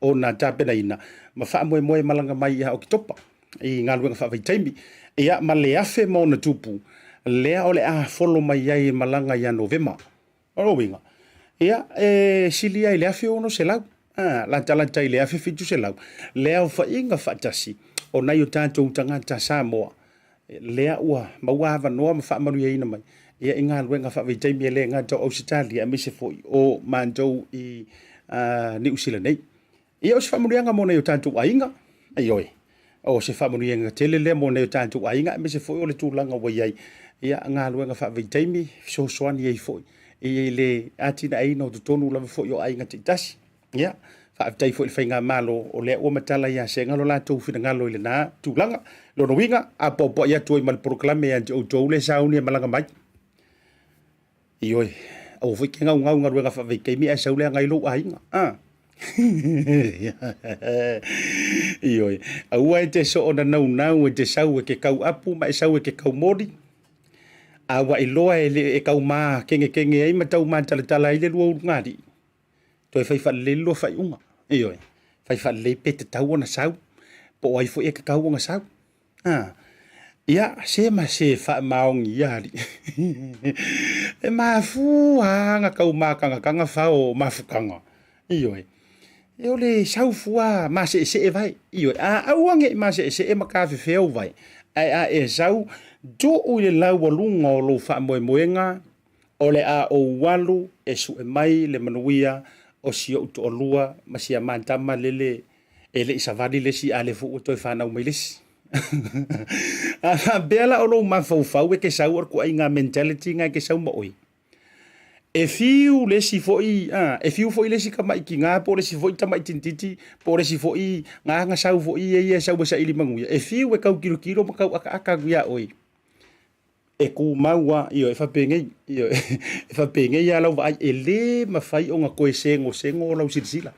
ona tapenaina ma faamoemoe e malaga mai ia Oketopa i galuega faavaitaimi. Ia ma le 1000 ma ona tupu lea o le a folo mai ai e malaga ia Novema. O lona uiga, ia e silia i le 1600, latalata i le 1700 le aofaiga faatasi o nai o tatou tagata Samoa lea ua maua avanoa ma faamanuiaina mai ia i galuega faavaitaimi e le gata o Ausetalia aemaise foi o matou i Niu Sila nei. Ia o se faamanuiaga mo nai o tatou aiga, ioe, o se faamanuiaga tele lea mo nai o tatou aiga aemaise foi o le tulaga ua i ai ia galuega faavaitaimi fesoasoani ai foi i le atinaeina o totonu lava foi o aiga taitasi. Ia, faafetai foi i le Faigamalo o lea ua matala ia Sega lo latou finagalo i lena tulaga. Lona uiga, a poapoai atu ai ma le polokalame ia te outou le sauni e malaga mai. Ioe, aua foi ke gaugau galuega faavaitaimi ae sau leaga ai lou aiga. Ah. Ioe, aua e te soona naunau e te sau e ke kau apu ma e sau e ke kau moli. A ua iloa e le e kau mākengekenge ai ma tau mātalatala ai le lua ulugalii. Toe fai faalelei le lua faaiuga. Ioe, fai faalelei pe tatau ona sau, po o ai foi e tatau ona sau. A, ia, se ma se faamaoni ia alii. E mafua na tau mākagakaga fao o mafutaga. Ioe, e o le sau fua maseesee vai. Ioe, a aua ne i maseesee ma tafefea vai, ae a e sau, tuu i le laualuga o lou faamoemoega, O le a ou alu e sue mai le manuia o si ou toalua ma si a ma tama lele e le i savali le isi a lea foi ua toe fanau mai le isi. A faapea la o lou mafaufau e ke sau o le ituaiga mentality na e ke sau ma oe, e fiu le isi foi, a, e fiu foi le isi tamaiti tina po o le isi foi tamaiti tintiti po o le isi foi na sau foi ia e sau e saili manuia, e fiu e tau tilotilo ma tau akaaka atu ia oe. E tumau lava, ioe, e faapenei, ioe, e faapenei lava lau vaai, e le mafai ona toe segosego lau silasila.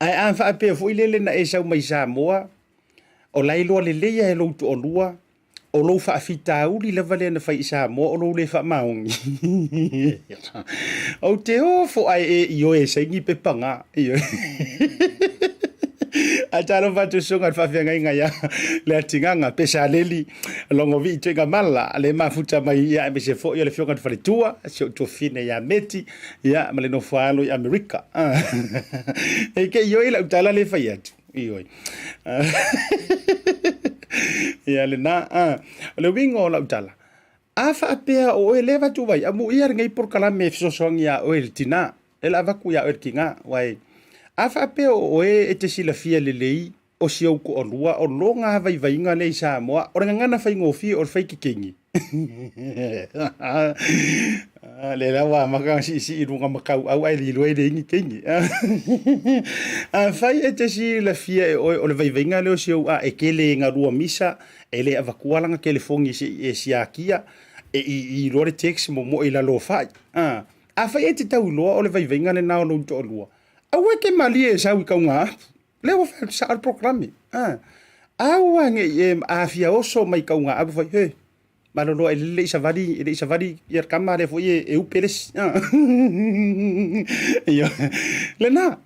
Ae a faapea foi lele na e sau mai Samoa, o la e iloa lelei lava e lou toalua, o lou faafitauli lava lea na fai i Samoa o lou le faamaoni. Ou te ofo ae e ioe e saini pepa na. Ioe. Ae talofa atu susuga i le faafeagaiga ia Leatigaga Pesaleli Logovii Tuigamala le mafuta mai ia aemaise foi o le afioga i le faletua si ou tuafine ia Meti ia ma le nofo alo i Amerika. E ke ioe lau tala le fai atu. Ioe. Ia lena. O le uiga o lau tala, a faapea o oe lea avatu vai, amuia lenei polokalame e fesoasoani ia oe le tina. E la avatu iā oe le tiga, uae a faapea o oe e te silafia lelei o si ou toalua o loga vaivaiga lea i Samoa, o le gagana faigofie o le fai kekeigi. Lea la ua amata ona siisii i luga ma tauau ae le iloa e leai ni keigi. Afai e te silafia e oe o le vaivaiga lea o si ou a e te le galua misa, e le avatua lana telefoni se i e siakia, e ii loa le text momoe i lalo o fai. Afai e te tau iloa o le vaivaiga lena o lou toalua, aua e te malie e sau i tauga apu. Lea ua fai atu sao le polokalame. Aua ne i e afia oso mai tauga apu fai, he, maloloa e le i savali, e le i savali ia le tama lea foi e upe le isi. Ioe, lena,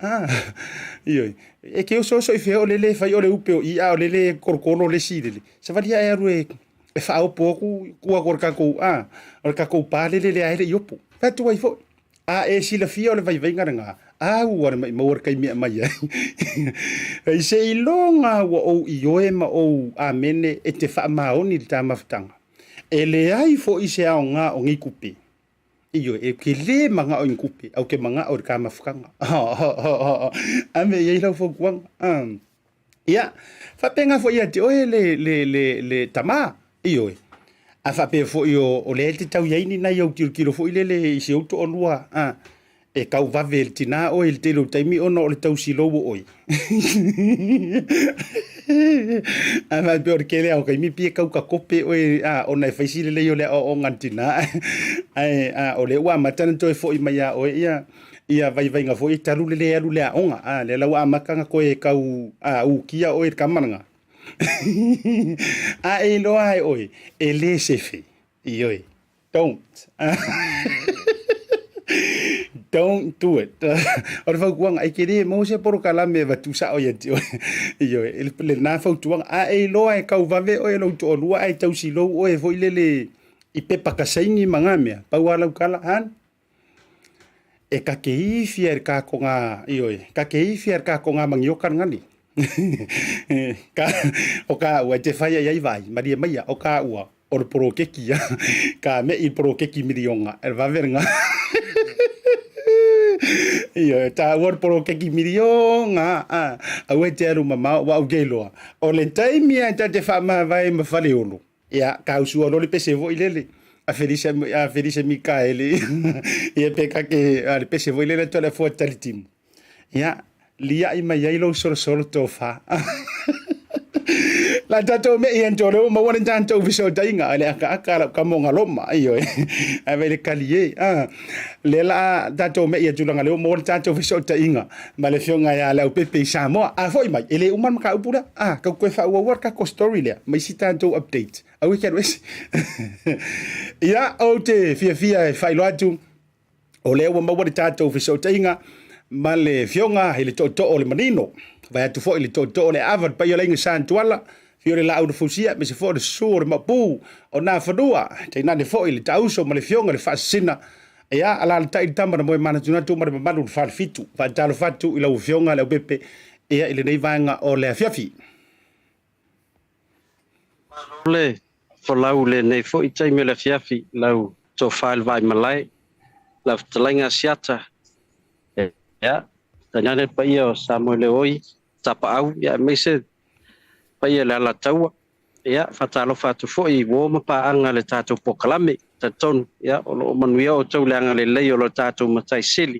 ioe, e te osooso i fea o lele e fai o le upe o i a o lele e kolokolo le isi lele. Savali ae alu e e faaopo atu tua atu o le tatou a o le tatou pa lele lea e le i opo. Fai atu ai foi. A e silafia o le vaivaiga lena, a ua le maimau le taimi e aumai ai. Ai seiloga ua ou ioe ma ou amene e te faamaoni i le ta mafutaga. E leai foi se aoga o nei tupe. Ioe, e te lē manao i ni tupe, ae ou te manao i le ta mafutaga. Ame i ai lau fautuaga. Ia, faapena foi ia te oe le, le, le, le tamā, ioe. A faapea foi o, o lea e te tau i ai ni nai au tilotilo foi lele i si ou toalua, a, e tau vave e le tinā oe i le tele o taimi ona o le tausilou o oe. A faapea o le tele lava o taimi pei e tau takope oe, a, ona e fai si lelei o le aoaoga a le tinā, ae, a, o lea ua amata ona toe foi mai ia oe ia, ia vaivaiga foi talu le le alu i le aoga, a lea la ua amata ona toe tau a ukia oe i le tama lena. A e iloa e oe, e le sefe, ioe, don't. Don't do it. O le fautuaga, e te le maua se polokalame e avatu sao ia te oe. Ioe, lena fautuaga. A e iloa e tau vave oe lou toalua ae tausilou oe foi lele i pepa kasaini ma na mea, pau lava lau tala, han, E kakeifi ai le kakoga, ioe, kakeifi ai le kakoga manioka lena Ka, o ka ua e te whai ai ai vai, marie maia, o ka ua, o le porokeki ia, ka me i porokeki mirionga, e vave lena. Ioe, ta ua le porokeki mirionga, a, aua e te alu mamao, wa au kei loa. O le taimi a ta te whaamavae ma Faleolo, Ia, ka usua loa le pese foi lele a Felisa, a Felisa Mikaele. Ia pe kake a le pese foi lele atu a le afoa talitimu. Ia, liai mai ai lou solosolo tofa. La tatou me i anto leo maua le tatou fesootaiga a le akaaka a lau kamoga loma ioe. Ae vai le kali e. Ah, le la tatou me i atu langa leo maua le tatou fesootaiga ma le afioga ia Leaupepe i Samoa. A foi mai, e le uma le mataupu lea. A, kau toe faaauaua le tatou story lea ma isi tatou update. Aua e te alu ese. Ia, ou te fiafia e faailoa atu, o lea ua maua le tatou fesootaiga ma le afioga i le tootoo o le Manino. Vae atu foi i le tootoo o le Aava, le paia o le Aiga Sa Tuala, afio le Laau na Fausia, aemaise foi o le susu o le Maopu o Nafanua, tainane foi le Taauso ma le afioga i le Faasisina. Ia, alaalatai le tama na moe manatunatu ma le mamalu o le Falefitu. Faatalofa atu i lau Afioga Leaupepe, ia, i lenei vaega o le afiafi. Malo le folau i lenei foi taimi o le afiafi, lau tofa i le Vaaimalae, lau fetalaiga Asiata, ia, tainane le paia o Samoeleoi, Tapaau, ia, aemaise paia o le Alataua. Ia, faatalofa atu foi i uo ma paaga i le tatou polokalame. Talitonu, ia, o lo o manuia outou i le agalelei o lo tatou Matai Sili.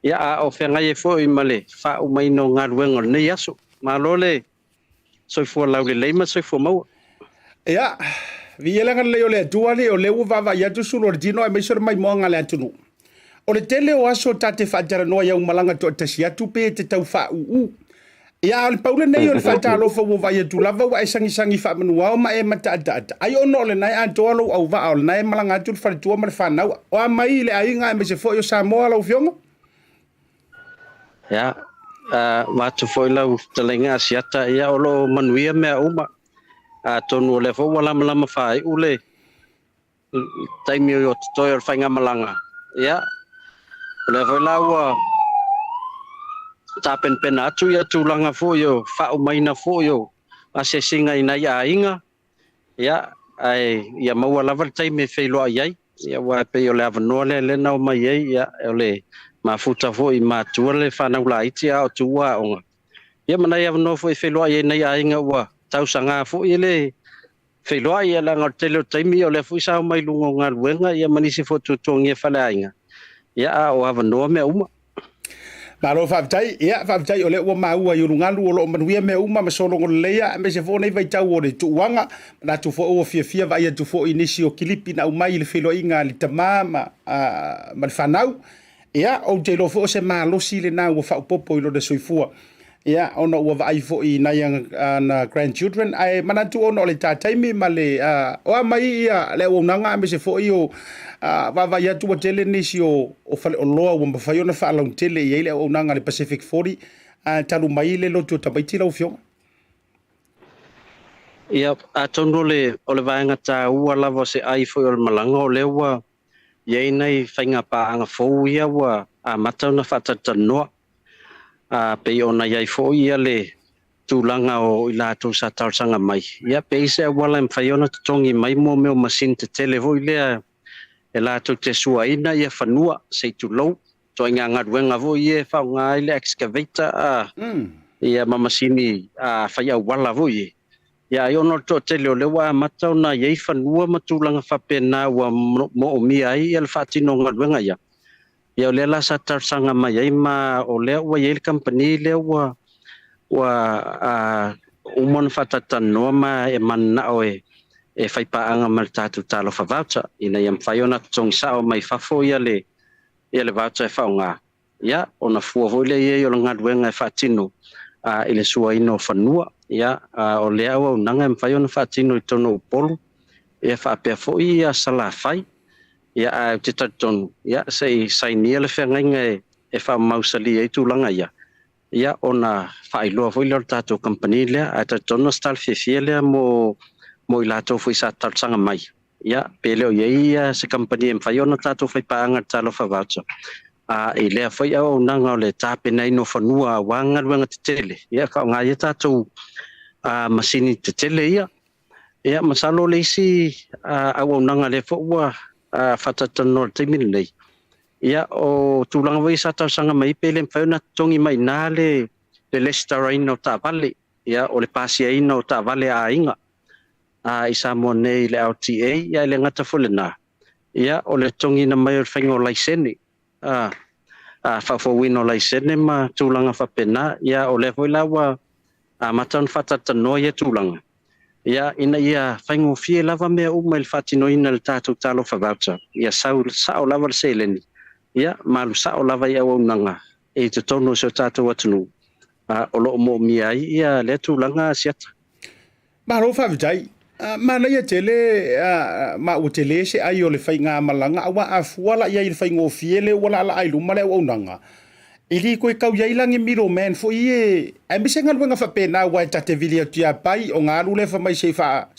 Ia, a o feagai ai foi ma le faaumaina o galuega o lenei aso. Malo le soifua laulelei ma le soifua maua. Ia, viia le agalelei o le Atua, alii, o lea ua vaavaai atu sulu o le tino aemaise o le maimoaga a le atunuu. O le tele o aso ta te faatalanoa i au malaga toatasi atu pe e te tau faauu. Ia, a o le pau lenei o le faatalofa ua vaai atu lava ua e sagisagi faamanuao ma e mataataata. Ai ona o lena e atoa lou auvaa, o lena e malaga atu le faletua ma le fanau. O a mai i le aiga aemaise foi o Samoa lau Afioga? Ia, vaeatu foi lau fetalaiga Asiata, ia o lo o manuia mea uma. Atonu o lea foi ua lamalama faaiu le taimi o totoe o le faigamalaga, ia, o lea foi la ua tapenapena atu ia tulaga foi o faaumaina foi o asiasiga i nai aiga, ia, ae ia maua lava le taimi e feiloai ai, ia, aua e pei o le avanoa lea lea na omai ai, ia, o le Mafuta foi i matua le fanau laiti a o tuua aoga. Ia ma nai avanoa foi e feiloai ai nai aiga ua tausaga foi e le feiloai, ia leaga o le tele o taimi o lea foi sa omai i luga o galuega ia ma nisi foi o tuatuagia faleaiga, ia a o avanoa mea uma. Malo faafetai. Ia, faafetai o lea ua maua i ulugalu o lo o manuia mea uma ma sologo lelei, aemaise foi o nei vaitau o le tuuaga. Manatu foi ua fiafia vaai atu foi i nisi o kilipi na aumai i le feiloaiga a le tama ma le fanau. Ia, ou te iloa foi o se malosi lena ua faaopoopo i lona soifua. Ia, ona ua vaai foi i nai ana grandchildren, ae manatu ona o le ta taimi ma le o a mai ia le auaunaga, aemaise foi o vaavaai atu ua tele nisi o faleoloa ua mafai ona faalautele i ai le auaunaga a le Pacific 40 talu mai le lotu o tamaiti lau Afioga. Ia, atonu o le vaega taua lava o se ai foi o le malaga, o lea ua i ai nai faiga paaga fou ia ua amata ona faatalatalanoa, pei ona i ai foi ia le tulaga o i latou sa talosaga mai, ia pe i ai se auala e mafai ona totogi mai mo mea o masini tetele foi lea e latou te suaina ia fanua se i tulou, ituaiga galuega foi ia e faaaoga ai le excavator ia ma masini fai auala foi ia. Ia ai ona o le toatele o lea ua amata ona i ai fanua ma tulaga faapena ua moomia ai ia le faatino o galuega ia. Ia o lea la sa talosaga mai ai ma o lea ua i ai le kamupani lea ua uma ona faatalatalanoa ma e mananao e fai paaga ma le tatou Talofa Voucher ina ia mafai ona totogi sao mai fafo ia le voucher e faaaoga. Ia, ona fua foi lea i ai o le galuega e faatino i le suaina o fanua. Ia, o lea auaunaga e mafai ona faatino i totonu o Upolu, ia faapea foi ia Salafai. Ia, ae ou te talitonu, ia, se i sainia le feagaiga e faamausalia ai tulaga ia, ia ona faailoa foi lea o le tatou kamupani lea. Ae talitonu o se tala fiafia lea mo i latou foi sa talosaga mai. Ia, pe le o i ai se kamupani e mafai ona tatou faipaaga i le Talofa Voucher, i lea foi auaunaga o le tapenaina o fanua aua galuega tetele, ia faaaoga ai tatou masini tetele ia. Ia, masalo le isi auaunaga lea foi ua faatalatalanoa i le taimi lenei, ia o tulaga foi sa talosaga mai pe le mafai ona totogi mai i ina le resitalaina o taavale, ia o le pasiaina o taavale a aiga i Samoa nei i le LTA, ia e le gata foi lena, ia o le totogiina mai o le faiga o laisene, faafouina o laisene ma tulaga faapena. Ia o lea foi la ua amata ona faatalatalanoa ia tulaga, ia ina ia faigofie lava mea uma i le faatinoina e le tatou Talofa Voucher, ia sau sao lava le seleni, ia ma alu sao lava i auaunaga i totonu o si o tatou atunuu, o lo o moomia ai ia lea tulaga Asiata. Malo faafetai. Manaia tele ma ua tele se ai o le faigamalaga, aua a fua la i ai i le faigofie lea ua laalaa i luma le auaunaga, e le toe tau i ai la ni middleman foi e aemaise galuega faapena, aua e ta te vili atu ia Pai ona alu lea fai mai se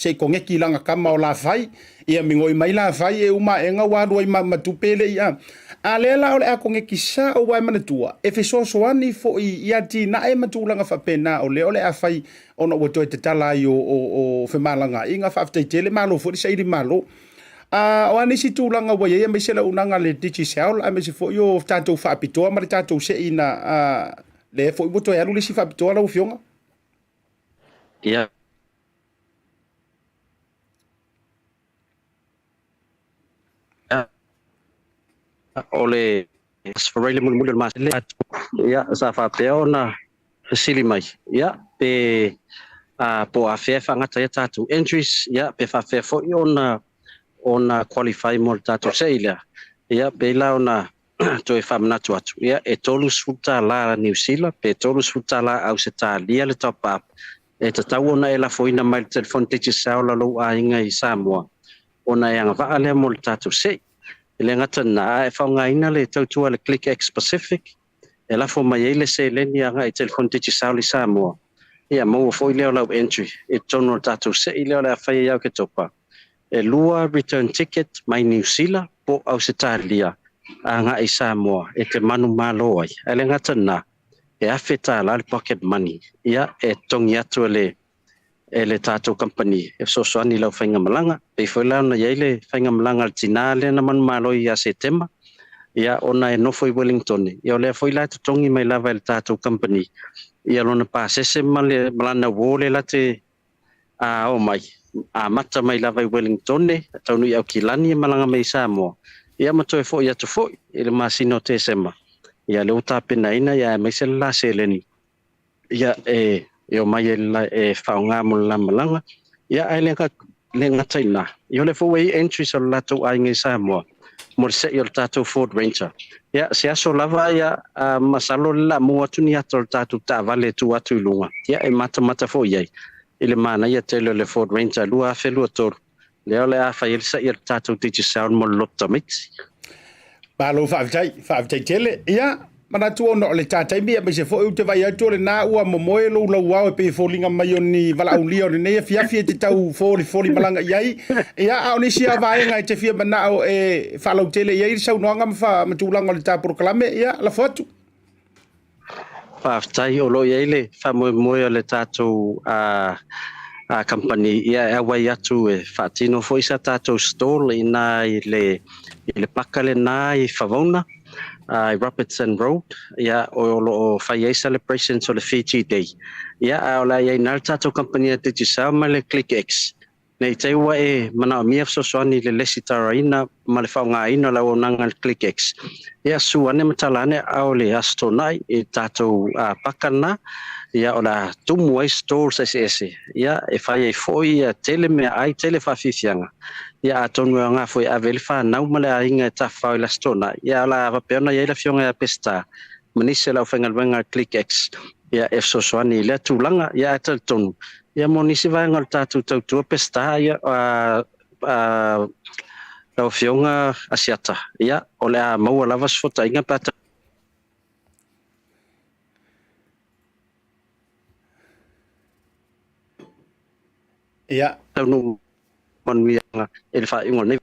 i koneki lana tama o Lafai, ia migoi mai Lafai e uma aega ua alu ai ma tupe le ia. A lea la o le a koneki sao, aua e manatua e fesoasoani foi i atinae ma tulaga faapena o lea o le a fai ona ua toe tatala ai o femalagaaiga. Faafetai tele, malo foi le saili malo. O a nisi tulaga ua i ai aemaise le auaunaga a le Digicel, aemaise foi o tatou faapitoa ma le tatou seina lea foi ua toe alu le isi faapitoa lau Afioga? Ia. O le Aso Faraile mulimuli o le masina, ia, sa faapea ona fesili mai, ia, pe po o afea e faagata ai a tatou entries, ia, pe faapefea foi ona qualify mo le tatou sei lea. Ia, pei la ona toe faamanatu atu, ia, e $30 Niu Sila pe $30 Ausetalia le top up e tatau ona e lafoina mai le telefoni Digicel a lou aiga i Samoa ona e agavaa lea mo le tatou sei. E le gata lena, a e faaaogaina le tautua a le Click X Pacific e lafo mai ai le seleni agai i telefoni Digicel i Samoa, ia maua foi lea o lau entry i totonu o le tatou sei lea o le a faia ia Oketopa. E 2 return ticket mai Niu Sila po o Ausetalia agai i Samoa e te manumalo ai. Ae le gata lena, e $1,000 le pocket money, ia, e totogi atu e le tatou kamupani e fesoasoani i lau faigamalaga. Pei foi la ona i ai le faigamalaga a le tina lea na manumalo ia Setema. Ia, ona e nofo i Wellingtone, ia o lea foi la e totogi mai lava e le tatou kamupani ia lona pasese ma le ma lana uo lea la te a omai, amata mai lava i Wellingtone, taunuu i Aukilani e malaga mai i Samoa, ia ma toe foi atu foi i le masina o Tesema, ia lea ua tapenaina ia aemaise le la seleni ia e e omai ai le e faaaoga mo le la malaga. Ia ae le le gata i lena, ia o lea foi ua i ai entries o le latou aiga i Samoa mo le sei o le tatou Ford Ranger. Ia se aso lava ia masalo le la maua atu ni ata o le tatou taavale e tuu atu i luga, ia e matamata foi i ai i le manaia tele o le Ford Ranger 2023, lea o le a fai ai le sei a le tatou Digicel mo le lotu tamaiti. Malo faafetai, faafetai tele. Ia, manatu ona o le ta taimi, aemaise foi ou te vaai atu o lena ua momoe lou lauao e pei e foliga mai o ni valaaulia o lenei afiafi e te tau folifoli malaga i ai. Ia, a o nisi lava vaega e te fia manao e faalautele i ai le saunoaga ma, fa, ma tulaga o le ta polokalame, ia, lafo atu. Faafetai, o lo o i ai le faamoemoe o le tatou kamupani ia e auai atu e faatino foi sa tatou stall i ina i le i le paka lena i Favona i Robertson Road, ia o lo o fai ai celebrations o le Fiji Day. Ia a o le a i ai i ina le tatou kamupani a Digicel ma le ClickX. Ne i te i ua e manaomia fesoasoani i le lesitaraina ma le faaaogaina o le auaunaga a le ClickX, ia su ane ma tala ane a o le Aso Toonai i le tatou paka lena, ia o le a tumu ai stalls eseese, ia e fai ai foi ia tele meaai, tele faafiafiaga, ia atonu e aoga foi e ave ai le fanau ma le aiga e tafafao i le Aso Toonai, ia o le a faapea ona i ai le Afioga ia Peseta ma nisi o le aufaigaluega a le ClickX ia e fesoasoani i lea tulaga. Ia ae talitonu, ia mo nisi vaega o le tatou tautua Peseta, ia lau Afioga Asiata, ia o le a maua lava se fuataiga pe a Ia. Taunuu manuia i le faaiuga o lenei.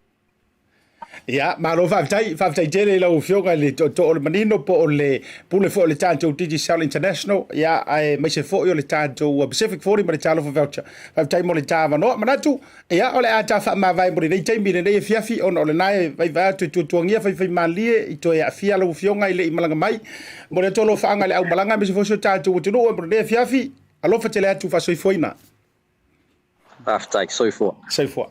Ia, malo faafetai, faafetai tele i lau Afioga i le Tootoo o le Manino po o le Pule foi o le tatou Digicel International, ia, aemaise foi o le tatou Pacific 40 ma le Talofa Voucher. Faafetai mo le ta avanoa. Manatu, ia, o le a ta faamavae mo lenei taimi i lenei afiafi, ona o lena e vaivai atu e tuatuagia faifaimalie i toe aafia lau Afioga i le i malaga mai. Momoli atu alofaaga i le aumalaga aemaise foi si o tatou atunuu mo lenei afiafi. Alofa tele atu, faasoifuaina. Faafetai. Soifua. Soifua.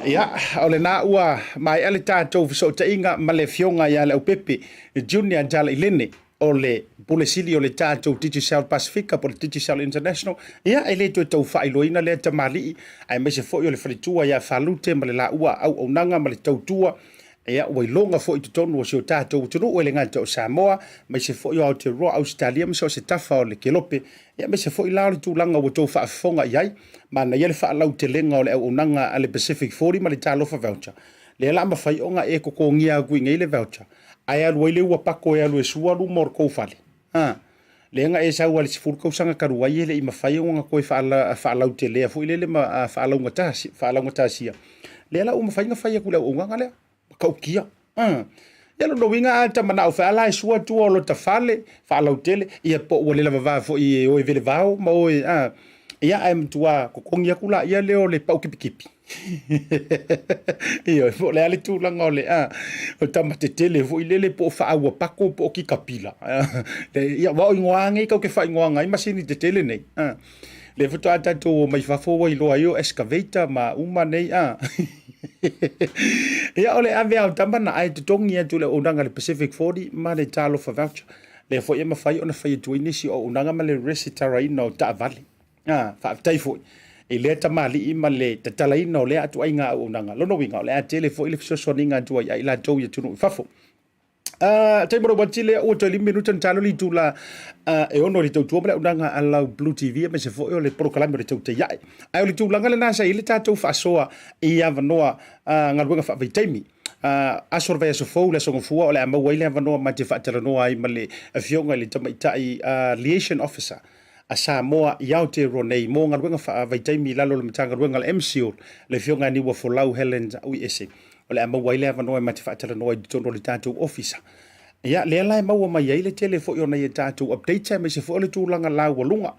Ia, o lena ua maea le tatou fesootaiga ma le Afioga ia Leaupepe Junior Jalailene, o le Pule Sili o le tatou Digicel Pasifika po o le Digicel International. Ia, e le toe tau faailoaina lea tamalii, aemaise foi o le faletua ia Falute ma le laua auaunaga ma le tautua. Ia, ua iloga foi i totonu o si o tatou atunuu e le gata o Samoa, aemaise foi o Aotearoa, Ausetalia ma so o se tafa o le kelope. Ia, aemaise foi la o le tulaga ua outou faafofoga i ai, manaia le faalautelega o le auaunaga a le Pacific 40 ma le Talofa Voucher. Lea la mafai ona e totogia atu i inei le voucher, ae alu ai le ua pako e alu e sua luma o le tou fale. Ha. Lea na e sau lava i le 10 tausaga talu ai e le i mafai ona toe faalautelea foi lele ma faalaugatasia. Lea la ua mafai ona fai atu i le auaunaga lea. Matautia. Ia lona uiga a ta manao foi a la e sua tua o lota fale, faalautele, ia po ua le lavava foi e o e velevao ma o e, a, ia ae matua totogi atu laia lea o le pau kipikipi. Ioe, po o le a le tulaga o le, a, o tama tetele foi lele po o faauapako po o kikapila. Ia, aua o igoa lava nei tatou te faaigoaina ai masini tetele nei. A, lea faatoa tatou omai fafo ua iloa ai o excavator ma uma nei, a. Ia, o le ave lava o tama na ae totogi atu i le auaunaga a le Pacific 40 ma le Talofa Voucher. Lea foi e mafai ona fai atu ai nisi o auaunaga ma le resitaraina o taavale. A, faafetai foi i lea tamalii ma le tatalaina o lea ituaiga auaunaga. Lona uiga, o le a tele foi le fesoasoaniga atu ai ia i latou i atunuu i fafo. Uh, taimi o le uati lea ua toe lima minuta na talo le itula uh, e ono i le tautua ma le auaunaga a lau Blue TV aemaise foi o le polokalame o le tautai ae. Ae o le tulaga lena sa i ai le tatou faasoa i avanoa uh, galuega faavaitaimi. Uh, aso o le vaiaso fou, le aso Gafua, o le a maua ai le avanoa ma te faatalanoa ai ma le afioga i le tamaitai uh, liaison officer a Samoa i Aotearoa nei mo galuega faavaitaimi i lalo o le Matagaluega a le MCIL, le Afioga ia Niuafolau Helen Uiese. O le a maua ai le avanoa e ma te faatalanoa i totonu o le tatou ofisa. Ia, lea la e maua mai ai le tele foi o nai a tatou updates aemaise foi o le tulaga laualuga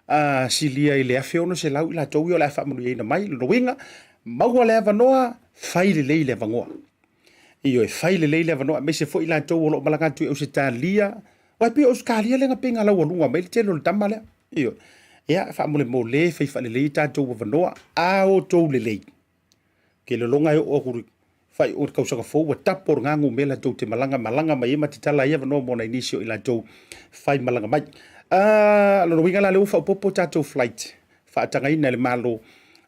a silia i le 1,600 i latou ia o le a faamanuiaina mai. Lona uiga, maua le avanoa, fai lelei le avanoa. Ioe, fai lelei le avanoa, aemaise foi i latou o lo o malaga atu i Ausetalia. Aua e pei o Ausetalia lea na pei na laualuga mai le tele o le tama lea. Ioe. Ia, faamolemole, fai faalelei tatou avanoa, a outou lelei. Ke lologa e oo atu i le tausaga fou ua tapo lena numera tou te malaga malaga mai ai ma tatala ai avanoa mo nai nisi o i latou fai malaga mai. Lona uiga la lea ua faaopoopo tatou flight faatagaina e le Malo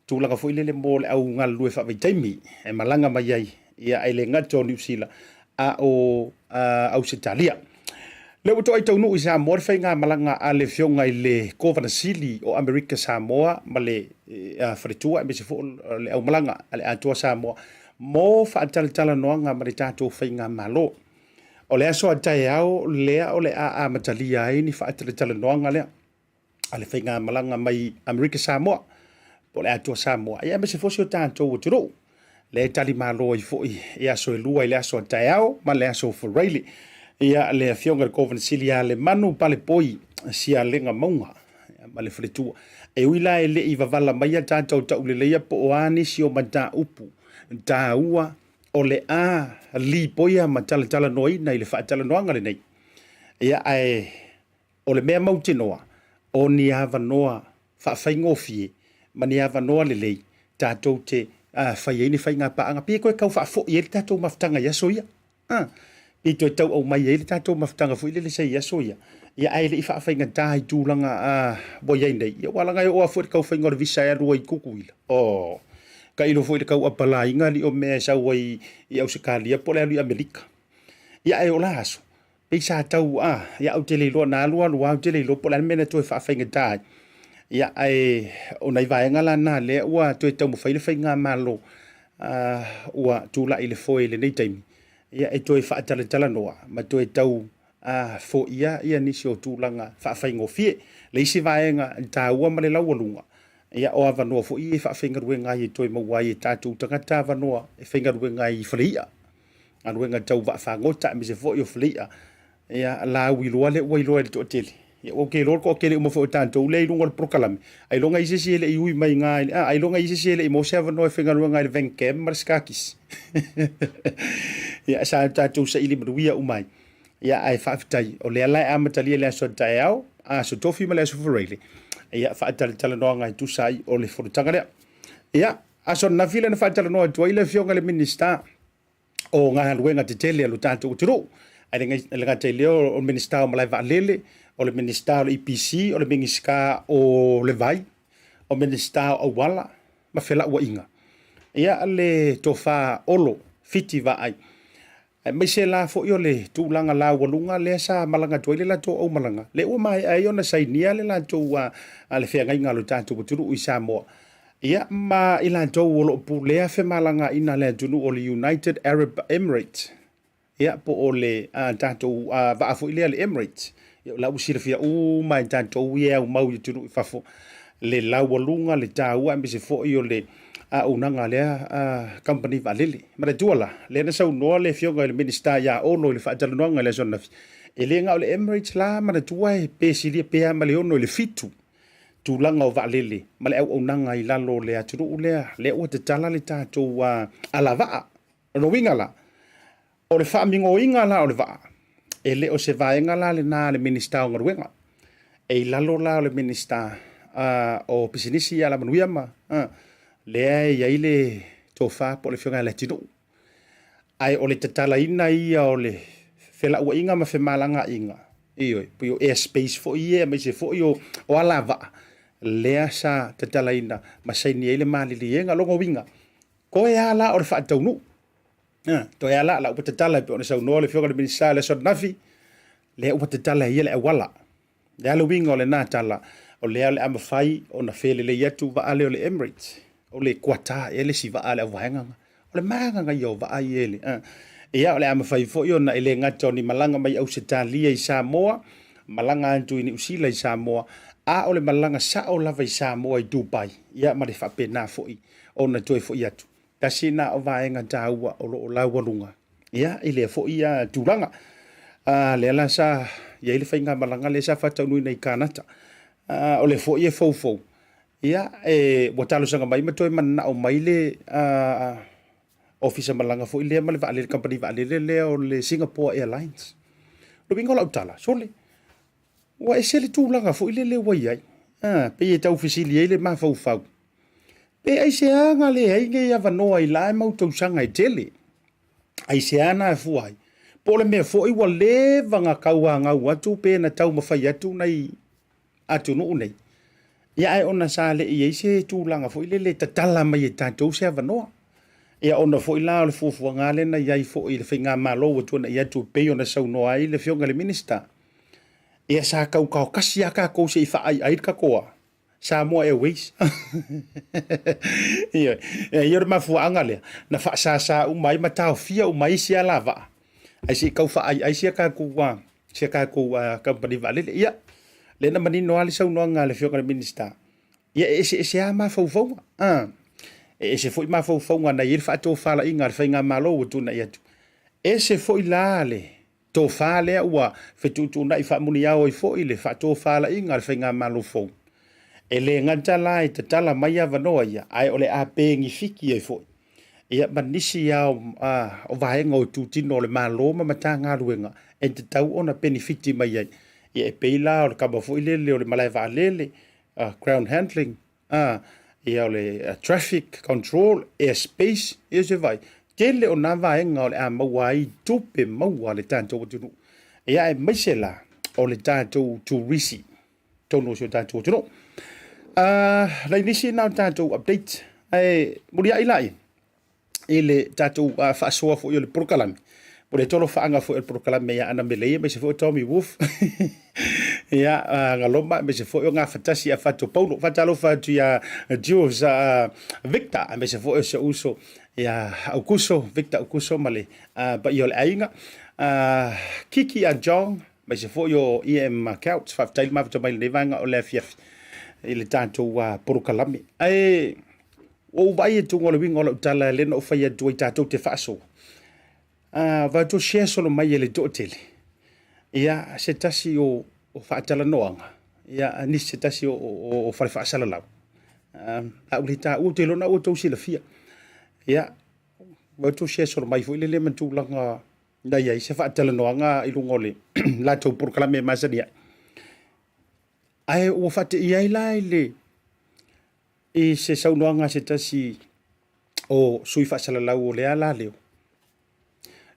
tulaga foi lele mo le au galulue faavaitaimi e malaga mai ai, ia e le gata o Niu Sila a o Ausetalia. Lea ua toai taunuu i Samoa le faigamalaga a le Afioga i le Kovana Sili o Amerika Samoa ma le faletua aemaise foi o le aumalaga a le Atoa Samoa mo faatalatalanoaga ma le tatou faigamalo. O le aso a taeao lea o le a amatalia ai ni faatalatalanoaga lea a le faigamalaga mai Amerika Samoa po o le Atoa Samoa, ia aemaise foi si o tatou atunuu lea e talimalo ai foi i aso e lua i le aso a taeao ma le aso Faraile. Ia le Afioga i le Kovana Sili ia Lemanu Palepoi Sialega Mauga ma le faletua. E ui la e le i vavala mai a tatou tauleleia po o a nisi o mataupu taua o le a lipoia ma talatalanoaina i le faatalanoaga lenei. Ia ae O le mea mautinoa, o ni avanoa faafaigofie ma ni avanoa lelei tatou te fai ai ni faigapaaga. Pei e toe tau faafoi ai le tatou mafutaga i aso ia. Pei e toe tau aumai ai le tatou mafutaga foi lele sa i aso ia, ia ae le i faafaigata i tulaga ua i ai nei. Ia aua leaga e oo lava foi i le tau faiga o le visa e alu ai i Tutuila. Oh, tailo foi i le tau apalaiga alii o mea e sau ai i Ausetalia po o le alu i Amerika. Ia ae o la aso, Pei sa tau a, ia ou te le iloa na alu alu a ou te le iloa po o le a le mea na toe faafaigata ai. Ia ae o nai vaega la na lea ua toe taumafai le faigamalo ua tulai i le foe i lenei taimi, ia e toe faatalatalanoa ma toe tau foia ia nisi o tulaga faafaigofie. Le isi vaega taua ma le laualuga, ia o avanoa foi ia e faafaigaluega ai e toe maua ai e tatou tagata avanoa e faigaluega ai i faleia. Galuega tau vaafagota aemaise foi o faleia. Ia, lauiloa lea ua iloa e le toatele. Ia, ou te iloa le toatele uma foi o tatou lea i luga o le polokalame, ailoga i ai se isi e le i ui mai i ina i le, a, ailoga i ai se isi e le i maua se avanoa e faigaluega ai i le Vancam ma le Scarkis. Ia, sa tatou saili manuia uma ai. Ia, ae faafetai, o lea la e amatalia i le aso taeao, aso Tofi ma le aso Faraile, ia, faatalatalanoaga e tusa ai o le fonotaga lea. Ia, aso ananafi lea na faatalanoa atu ai le Afioga i le Minisita o galuega tetele a lo tatou atunuu. Ae le gata i lea o le Minisita o Malae Vaalele, o le Minisita o le EPC, o le Minisita o le Vai, o le Minisita o Auala ma Felauaiga. Ia le tofa Olo Fiti Vaai. Aemaise la foi o le tulaga laualuga lea sa malaga atu ai le latou aumalaga, lea ua maea ai ona sainia le latou le feagaiga a lo tatou atunuu i Samoa. Ia ma i latou o lo o pulea femalagaaiga a le atunuu o le United Arab Emirates, ia po o le tatou vaa foi lea le Emirates. Ia o la ua silafia uma e tatou ia e aumau i atunuu i fafo le laualuga, le taua aemaise foi o le auaunaga a lea kamupani vaalele. Manatua la, lea na saunoa le Afioga i le Minisita ia Olo i le faatalanoaga i le aso ananafi, e le na o le Emirates la, manatua e pe silia pe a ma le 6 i le 7 tulaga o vaalele ma le auaunaga i lalo o le atunuu lea, lea ua tatala le tatou alavaa. O lona uiga la, o le faamigoina la o le vaa, e le o se vaega la lena a le Minisita o Galuega. E i lalo la o le Minisita o Pisinisi, Alamanuia ma lea e i ai le tofa po o le Afioga ia Leatinuu. Ae o le tatalaina ia o le felauaiga ma femalagaaiga, ioe, pei o air space foi ia aemaise foi o alavaa, lea sa tatalaina ma saini ai le maliliega. Lona uiga, toe lava la o le faataunuu. Toe lava la, la ua tatala e pei ona saunoa le Afioga i le Minisita i le aso ananafi, lea ua tatala e ia le auala. O le a le uiga o lena tala? O lea o le a mafai ona felelei atu vaa lea o le Emirates, o le Qatar ea le isi vaa a le auvaega lena. O le magaga ia o vaa ia e le, Ia, o le a mafai foi ona e le gata o ni malaga mai Ausetalia i Samoa, malaga atu i Niu Sila i Samoa, a o le malaga sao lava i Samoa i Dubai, ia ma le faapena foi ona toe foi atu. Tasi lena o vaega taua o lo o laualuga ia i lea foi tulaga. Lea la sa i ai le faigamalaga lea sa faataunuuina i Kanata. O lea foi e foufou, ia, ua talosaga mai ma toe mananao mai le Ofisa Malaga foi lea ma le vaalele, kamupani vaalele lea o le Singapore Airlines. O le uiga o lau tala, sole, ua ese le tulaga foi lele ua i ai. A, pei e tau fesili ai le mafaufau, pe aisea na leai nei avanoa i la mau tausaga e tele? Aisea na afua ai? Po o le mea foi ua leva na tauanau atu pe na taumafai atu nai atunuu nei, ia ae ona sa le i ai se tulaga foi lele e tatala mai e tatou se avanoa. Ia ona foi la o le fuafuaga lea na i ai foi i le faigamalo ua tuanai atu e pei ona saunoa ai le Afioga i le Minisita, ia sa tau taotasi lava tatou se i faaaiai le tatou a Samoa Airways. Ioe, ia o le mafuaaga lea na faasasa uma ai ma taofia uma ai isi alavaa ae se i tau faaaiai sia tatou a si a tatou kamupani vaalele. Ia, lea na manino lava le saunoaga a le Afioga i le Minisita, ia e eseese lava mafaufauga. E ese foi mafaufauga na i ai le faatofalaiga a le faigamalo ua tuanai atu. Ese foi la le tofa lea ua fetuutuunai faamuniao ai foi le faatofalaiga a le faigamalo fou. E le gata la e tatala mai avanoa ia, ae o le a penifiti ai foi ia ma nisi lava o vaega o itutino o le Malo ma Matagaluega e tatau ona penefiti mai ai. Ia e pei la o le kava foi lele o le malae vaalele, ground handling, ia o le traffic control, air space, ia se vai. Tele o nā vaega o le a maua ai tupe maua a le tatou atunuu. Ia aemaise la o le tatou turisi totonu o si o tatou atunuu. Nai nisi na o tatou update, ae muliai laia i le tatou faasoa foi o le polokalame. Mo le tolofaaga foi o le polokalame ia Ana Melei aemaise foi o Tommy Wolf. Ia, Galoma aemaise foi o Gafatasi ia Fato Paulo. Faatalofa atu ia Jules Victor aemaise foi o si ou uso ia Aukuso, Victor Aukuso ma le paia o le aiga. Kiki a John aemaise foi o EM Couch. Faafetai le mafuta mai lenei vaega o le afiafi i le tatou polokalame. Ae ua ou vaai atu o le uiga o lau tala lea na ou fai atu ai tatou te faasoa. Vaai atu share solo mai e le toatele. Ia, se tasi o faatalanoaga, ia, nisi se tasi o fale faasalalau. A ou le taua, ou te iloa na ua outou silafia. Ia, vaai atu share solo mai foi lele ma tulaga na i ai se faatalanoaga i luga o le latou polokalame e masani ai. Ae ua faateia ai la i le i se saunoaga a se tasi o sui faasalalau o lea la leo,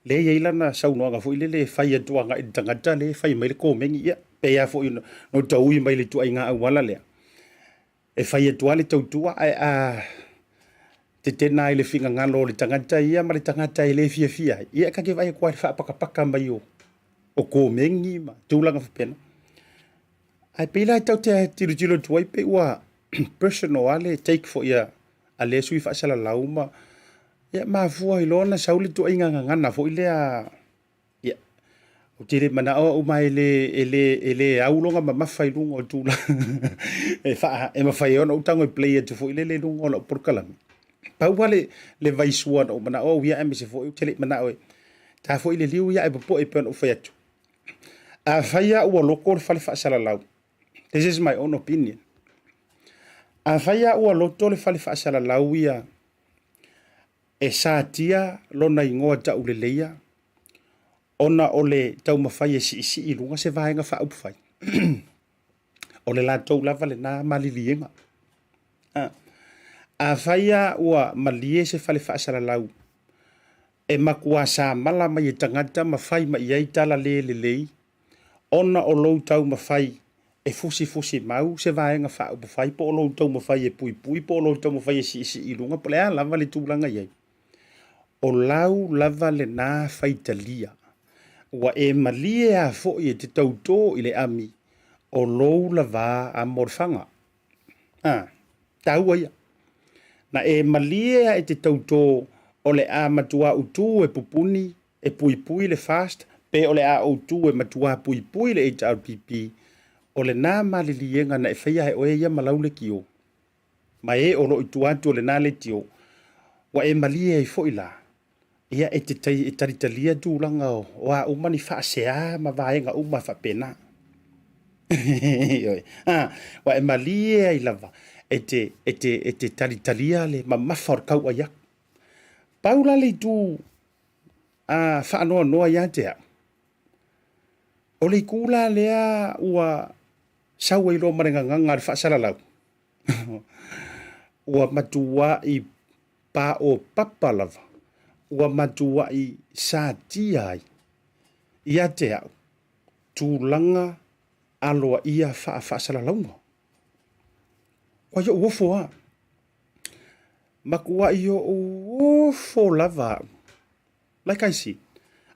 lea e i ai lana saunoaga foi lele e fai atu agai i le tagata lea e fai mai le komeni, ia, pei lava foi ona taui mai le ituaiga auala lea. E fai atu lava le tautua ae a tetena i le finagalo o le tagata ia ma le tagata e le fiafia ai, ia ta te vaai atu lava i le faapakapaka mai o komeni ma tulaga faapena. Ae pei la e tatou te tilotilo atu ai pei ua personal lava le take foi a lea sui faasalalau ma ia mafua ai loa ona sau le ituaiga gagana foi lea. Ia, ou te le manao au ma e le, e le, e le au lona mamafa i luga o tulaga e, faa, e mafai ai ona ou tago e play atu foi lele i luga o lau polokalame. Pau lava le, le vaisua na ou manao au ia aemaise foi ou te le i manao e ta foi le liu ia ae popoe pei ona ou fai atu. Afai lava ua loto le fale faasalalau, this is my own opinion, afai lava ua loto le fale faasalalau ia e satia lona igoa tauleleia ona o le taumafai e siisii i luga se vaega faaupufai. O le latou lava lena maliliega. Afai lava ua malie se fale faasalalau e matua samala mai e tagata ma fai mai i ai tala le lelei, ona o lou taumafai e fusifusi mau se vaega faaupufai po o lou taumafai e puipui po o lou taumafai e siisii i luga po o le a lava le tulaga i ai, o lau lava lena faitalia. Ua e malie lava foi e te tautō i le ami o lou lava amo le faga. A, taua ia. Na e malie lava e te tautō o le a matua utū e pupuni e puipui le FAST pe o le a ou tu e matua puipui le HRPP, o lena maliliega na e faia e oe ia ma lau leitio, ma e o lo o i tua atu o lena leitio, ua e malie ai foi la, ia e te tai, e talitalia tulaga o a uma ni faasea ma vaega uma faapena. Ioe. Ah, ua e malie ai lava e te, e te, e te talitalia le mamafa o le kauai aku. Pau la le itu a faanoanoa ia te au, o le itu la lea ua sau ai loa ma le gagana a le faasalalau, ua matuai paopapa lava, ua matuai satia ai ia te au tulaga aloaia faafaasalalauga. Ua i ou ofo lava, matuai ou ofo lava au. Like I said,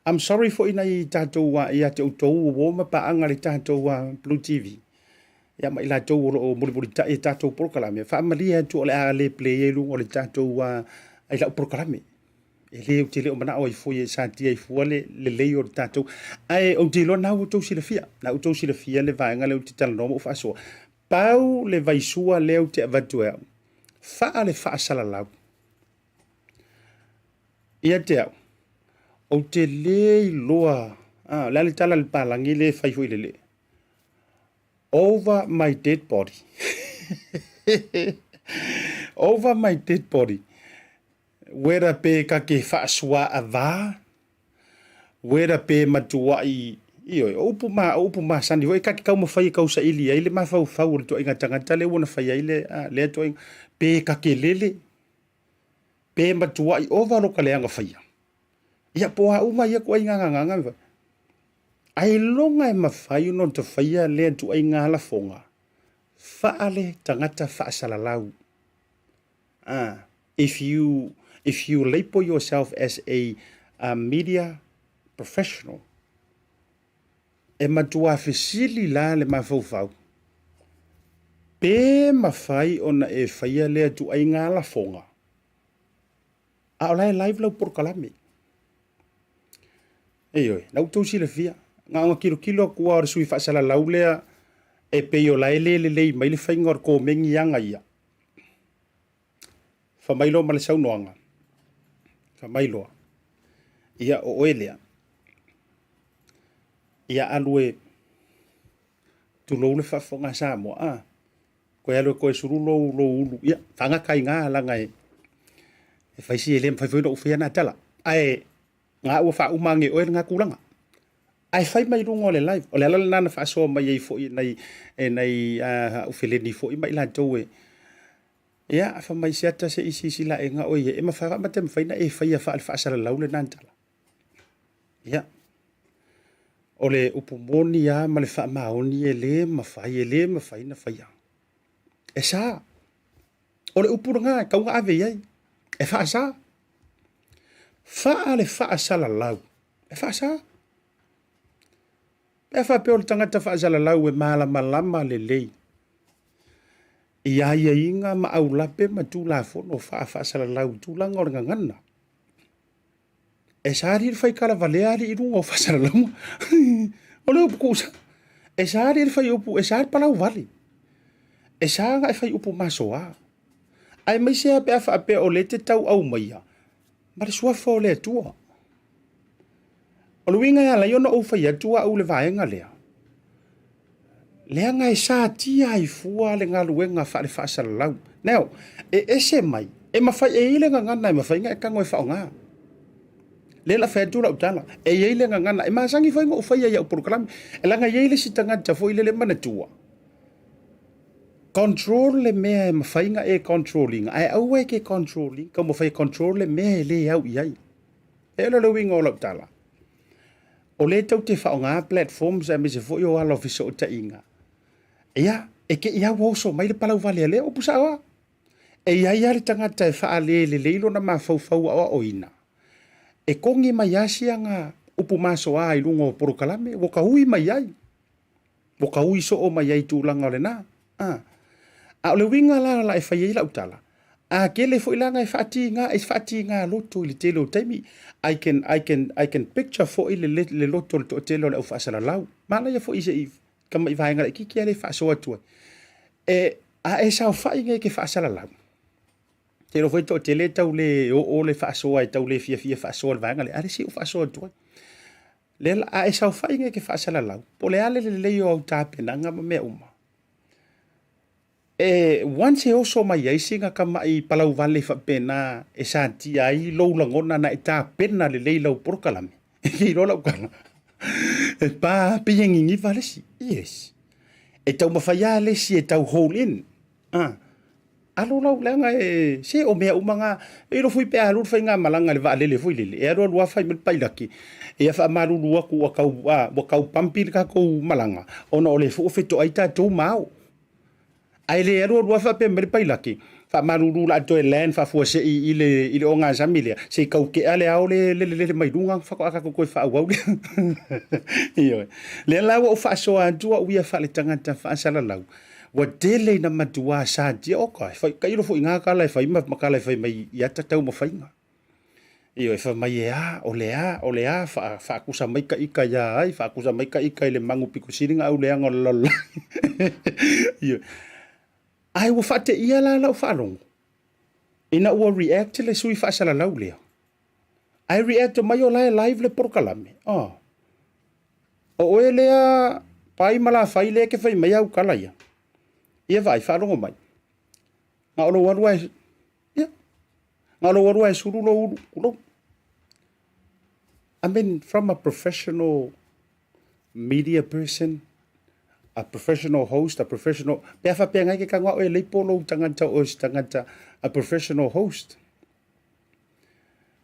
I'm sorry foi nai tatou ia te outou o uo ma paaga i le tatou Blue TV. Ia ma i latou o lo o mulimulitai i tatou polokalame, faamalie atu o le a le play ai luga o le tatou i lau polokalame. E le ou te le o manao ai foi e satia ai fua le lelei o le tatou. Ae ou te iloa na ua outou silafia, na outou silafia le vaega lea ou te talanoa ma ou faasoa. Pau le vaisua lea ou te avatu e au, faa le faasalalau. Ia te au, ou te le iloa, a, o le a le tala a le palagi lea e fai foi i le lee? Over my dead body. Over my dead body. Wera pe ka ke faasuaavā, wera pe matuai, ioe, o upu ma, o upu masani foi, ka ke taumafai e tausaili ai le mafaufau o le ituaiga tagata lea ua na fai ai le, a, lea ituaiga, pe ka ke lele, pe matuai ova lo ka leaga faia. Ia, po o a uma ia ituaiga gagana, ailoga e mafai ona ta faia lea ituaiga lafoga, faa-le tagata faasalalau. If you, if you label yourself as a, a media professional, e matua fesili la le mafaufau, pe mafai ona e faia lea ituaiga lafoga, a o la e live lau polokalame. Ioe, na outou silafia, na ona tilotilo atu lava o le sui faasalalau lea e pei o la e le lelei mai le faiga o le komeni aga ia. Fai mai loa ma le saunoaga, fai mai loa, ia o oe lea, ia alu e tulou le faafofoga a Samoa, a, toe alu e toe sulu lou, lou ulu, ia, faagata ai i leaga e, e fai si e le mafai foi ona ou faia na tala. Ae, nga ua faauma age oe lena tulaga. Ae fai mai luga o le live. O le ala lena na faasoa mai ai foi e nai, e nai uh, ufeleni foi ma i latou e, ia, fai mai Siata se i silasila aega oe ia, e mafai ma te mafai na e faia faa le faasalalau lena tala. Ia, o le upu moni lava ma le faamaoni e le mafai, e le mafai na faia. E sa. O le upu lena e tau na ave i ai. E faasa. Faa le faasalalau. E faasa. Pe a faapea o le tagata faasalalau e malamalama lelei i aiaiga ma aulape ma tulafono faa-faasalalau i tulaga o le gagana, e sa alii le fai kalavalea alii i luga o faasalalauga. O le upu kuusa, e sa alii le fai upu, e sa le palau vale. E sa ona e fai upu masoa. Aemaise lava pe a faapea o lea e te tau aumaia ma le suafa o le Atua. O le uiga e ala ai ona ou fai atu au i le vaega lea, leaga e satia ai fua le galuega faale-faasalalau. Now, e ese mai, e mafai, e i ai le gagana e mafai ona e tago e faaaoga. Lea la fai atu lau tala, e i ai le gagana, e masani foi ona ou faia i au polokalame, leaga e i ai le isi tagata foi lele manatua, control le mea e mafai ona e control ina, ae aua e te control ina, taumafai e control le mea e le au i ai. E le o le uiga o lau tala, o lea tou te faaaoga platforms aemaise foi o ala o fesootaiga, ia, e te i lava ua oso mai le palau vale a lea upu sao lava. E i ai lava le tagata e faalelelei lona mafaufau aoaoina, e kogi mai lava siana upu masoa i luga o polokalame ua taui mai ai. Ua taui soo mai ai i tulaga o lena. A, a o le uiga la la e fai ai lau tala, a tele foi la e faatiga, e faatiga loto i le tele o taimi. I can, I can, I can picture foi le, le, le loto o le toatele o le au faasalalau. Manaia foi se i tamai vaega laitiiti lea e faasoa atu ai. E, a e saofai nei e te faasalalau, te iloa foi toatele e tau le oo le faasoa, e tau le fiafia faasoa i le vaega lea, a o le isi ou faasoa atu ai. Lea la, a e saofai nei e te faasalalau, po o le a le lelei o au tapenaga ma mea uma. E once e oso mai ai sina tamaʻi palauvale faapena e satia ai lou lagona na e tapena lelei lau polokalame, e te iloa lau tala, e pa pei e giniva le isi. Yes. E taumafai lava le isi e tau hold in. Ah. Alo lau leaga e se o mea uma na, e iloa foi pe a alu le faigamalaga i le vaalele foi lele, e alu alu lava fai mai le pailaki, ia faamalulu atu ua tau, ah, ua tau pampi le tatou malaga, ona o lea foi ua fetoai tatou ma ao. Ae le alu alu lava faapea mai le pailaki, faamalulu o le a toe land faafuasei i le i le ogasami lea, se i tau tea le ao le lelelele mai luga faatoa tatou toe faaauau lea. Ioe. Lea la ua ou faasoa atu au ia faaletagata faasalalau, ua tele ina matua satia, oka, e fai, tailo foi i na tala e fai ma tala e fai mai i ata taumafaiga. Ioe, fai mai e a, o le a, o le a, faatusa mai ka ika iā ai, faatusa mai ka ika i le magu pito sili ona auleaga o le lalolagi. Ioe. Ae ua faateia la lau faalogo ina ua react le sui faasalalau lea. Ae react mai o la e live le polokalame. Oh. O oe lea pai ma lafai lea e te fai mai au tala ia. Ia vaai, faalogo mai. Na o lou alu ae Ia. Na o lou alu ae sulu lou ulu, tulou. I mean, from a professional media person, a professional host, a professional... Pe a faapea ngai ke tago a oe lei po lou tagata o oe se tagata, a professional host.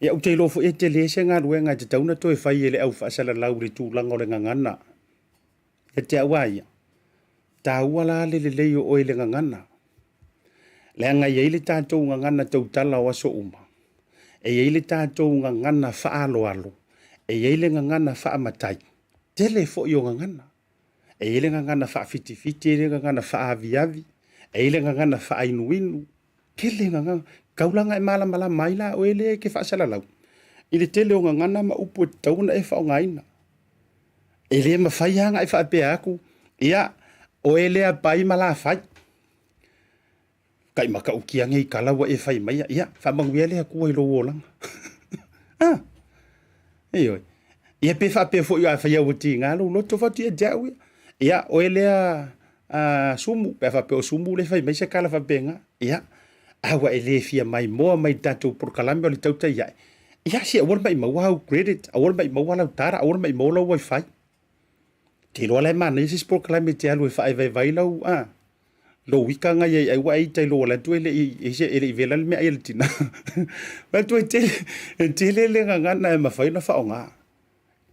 Ia, ou te iloa foi e tele se galuega e tatau ona toe fai e le au faasalalau i le tulaga o le gagana. Ia te au a ia, taua la le lelei o oe i le gagana. Leaga e i ai le tatou gagana tautala o aso uma, e i ai le tatou gagana faaaloalo, e i ai le gagana faamatai, tele foi o gagana. E i ai le gagana faafitifiti, e i ai le gagana faaaviavi, e i ai le gagana faainuinu, tele gagana. Taulaga e malamalama ai la oe lea e te faasalalau i le tele o gagana ma upu e tatau ona e faaaogaina. E le mafai lava ona e faapea atu, ia, oe lea pai ma lafai. Tai matautia nei tala ua e fai maia, ia, faamanuia le Atua i lou olaga. Ah, ioe. Ia pe faapea foi afai ua tiga lou loto fatu ia te au ia. Ia, oe lea Sumu, pe a faapea o Sumu lea e fai mai se tala faapena. Ia, a ua e le fia maimoa mai i le tatou polokalame o le tautai ae. Ia, se aua le maimau au credit, aua le maimau lau tara, aua le maimau lau wifi. Te iloa la e manaia se isi polokalame e te alu e faaevaevae lau, a, lou ika na i ai ua e ita i lou ala atu e le i, e le i vela le meaai a le tina. Vaai atu e tele, e tele le gagana e mafai ona faaaoga.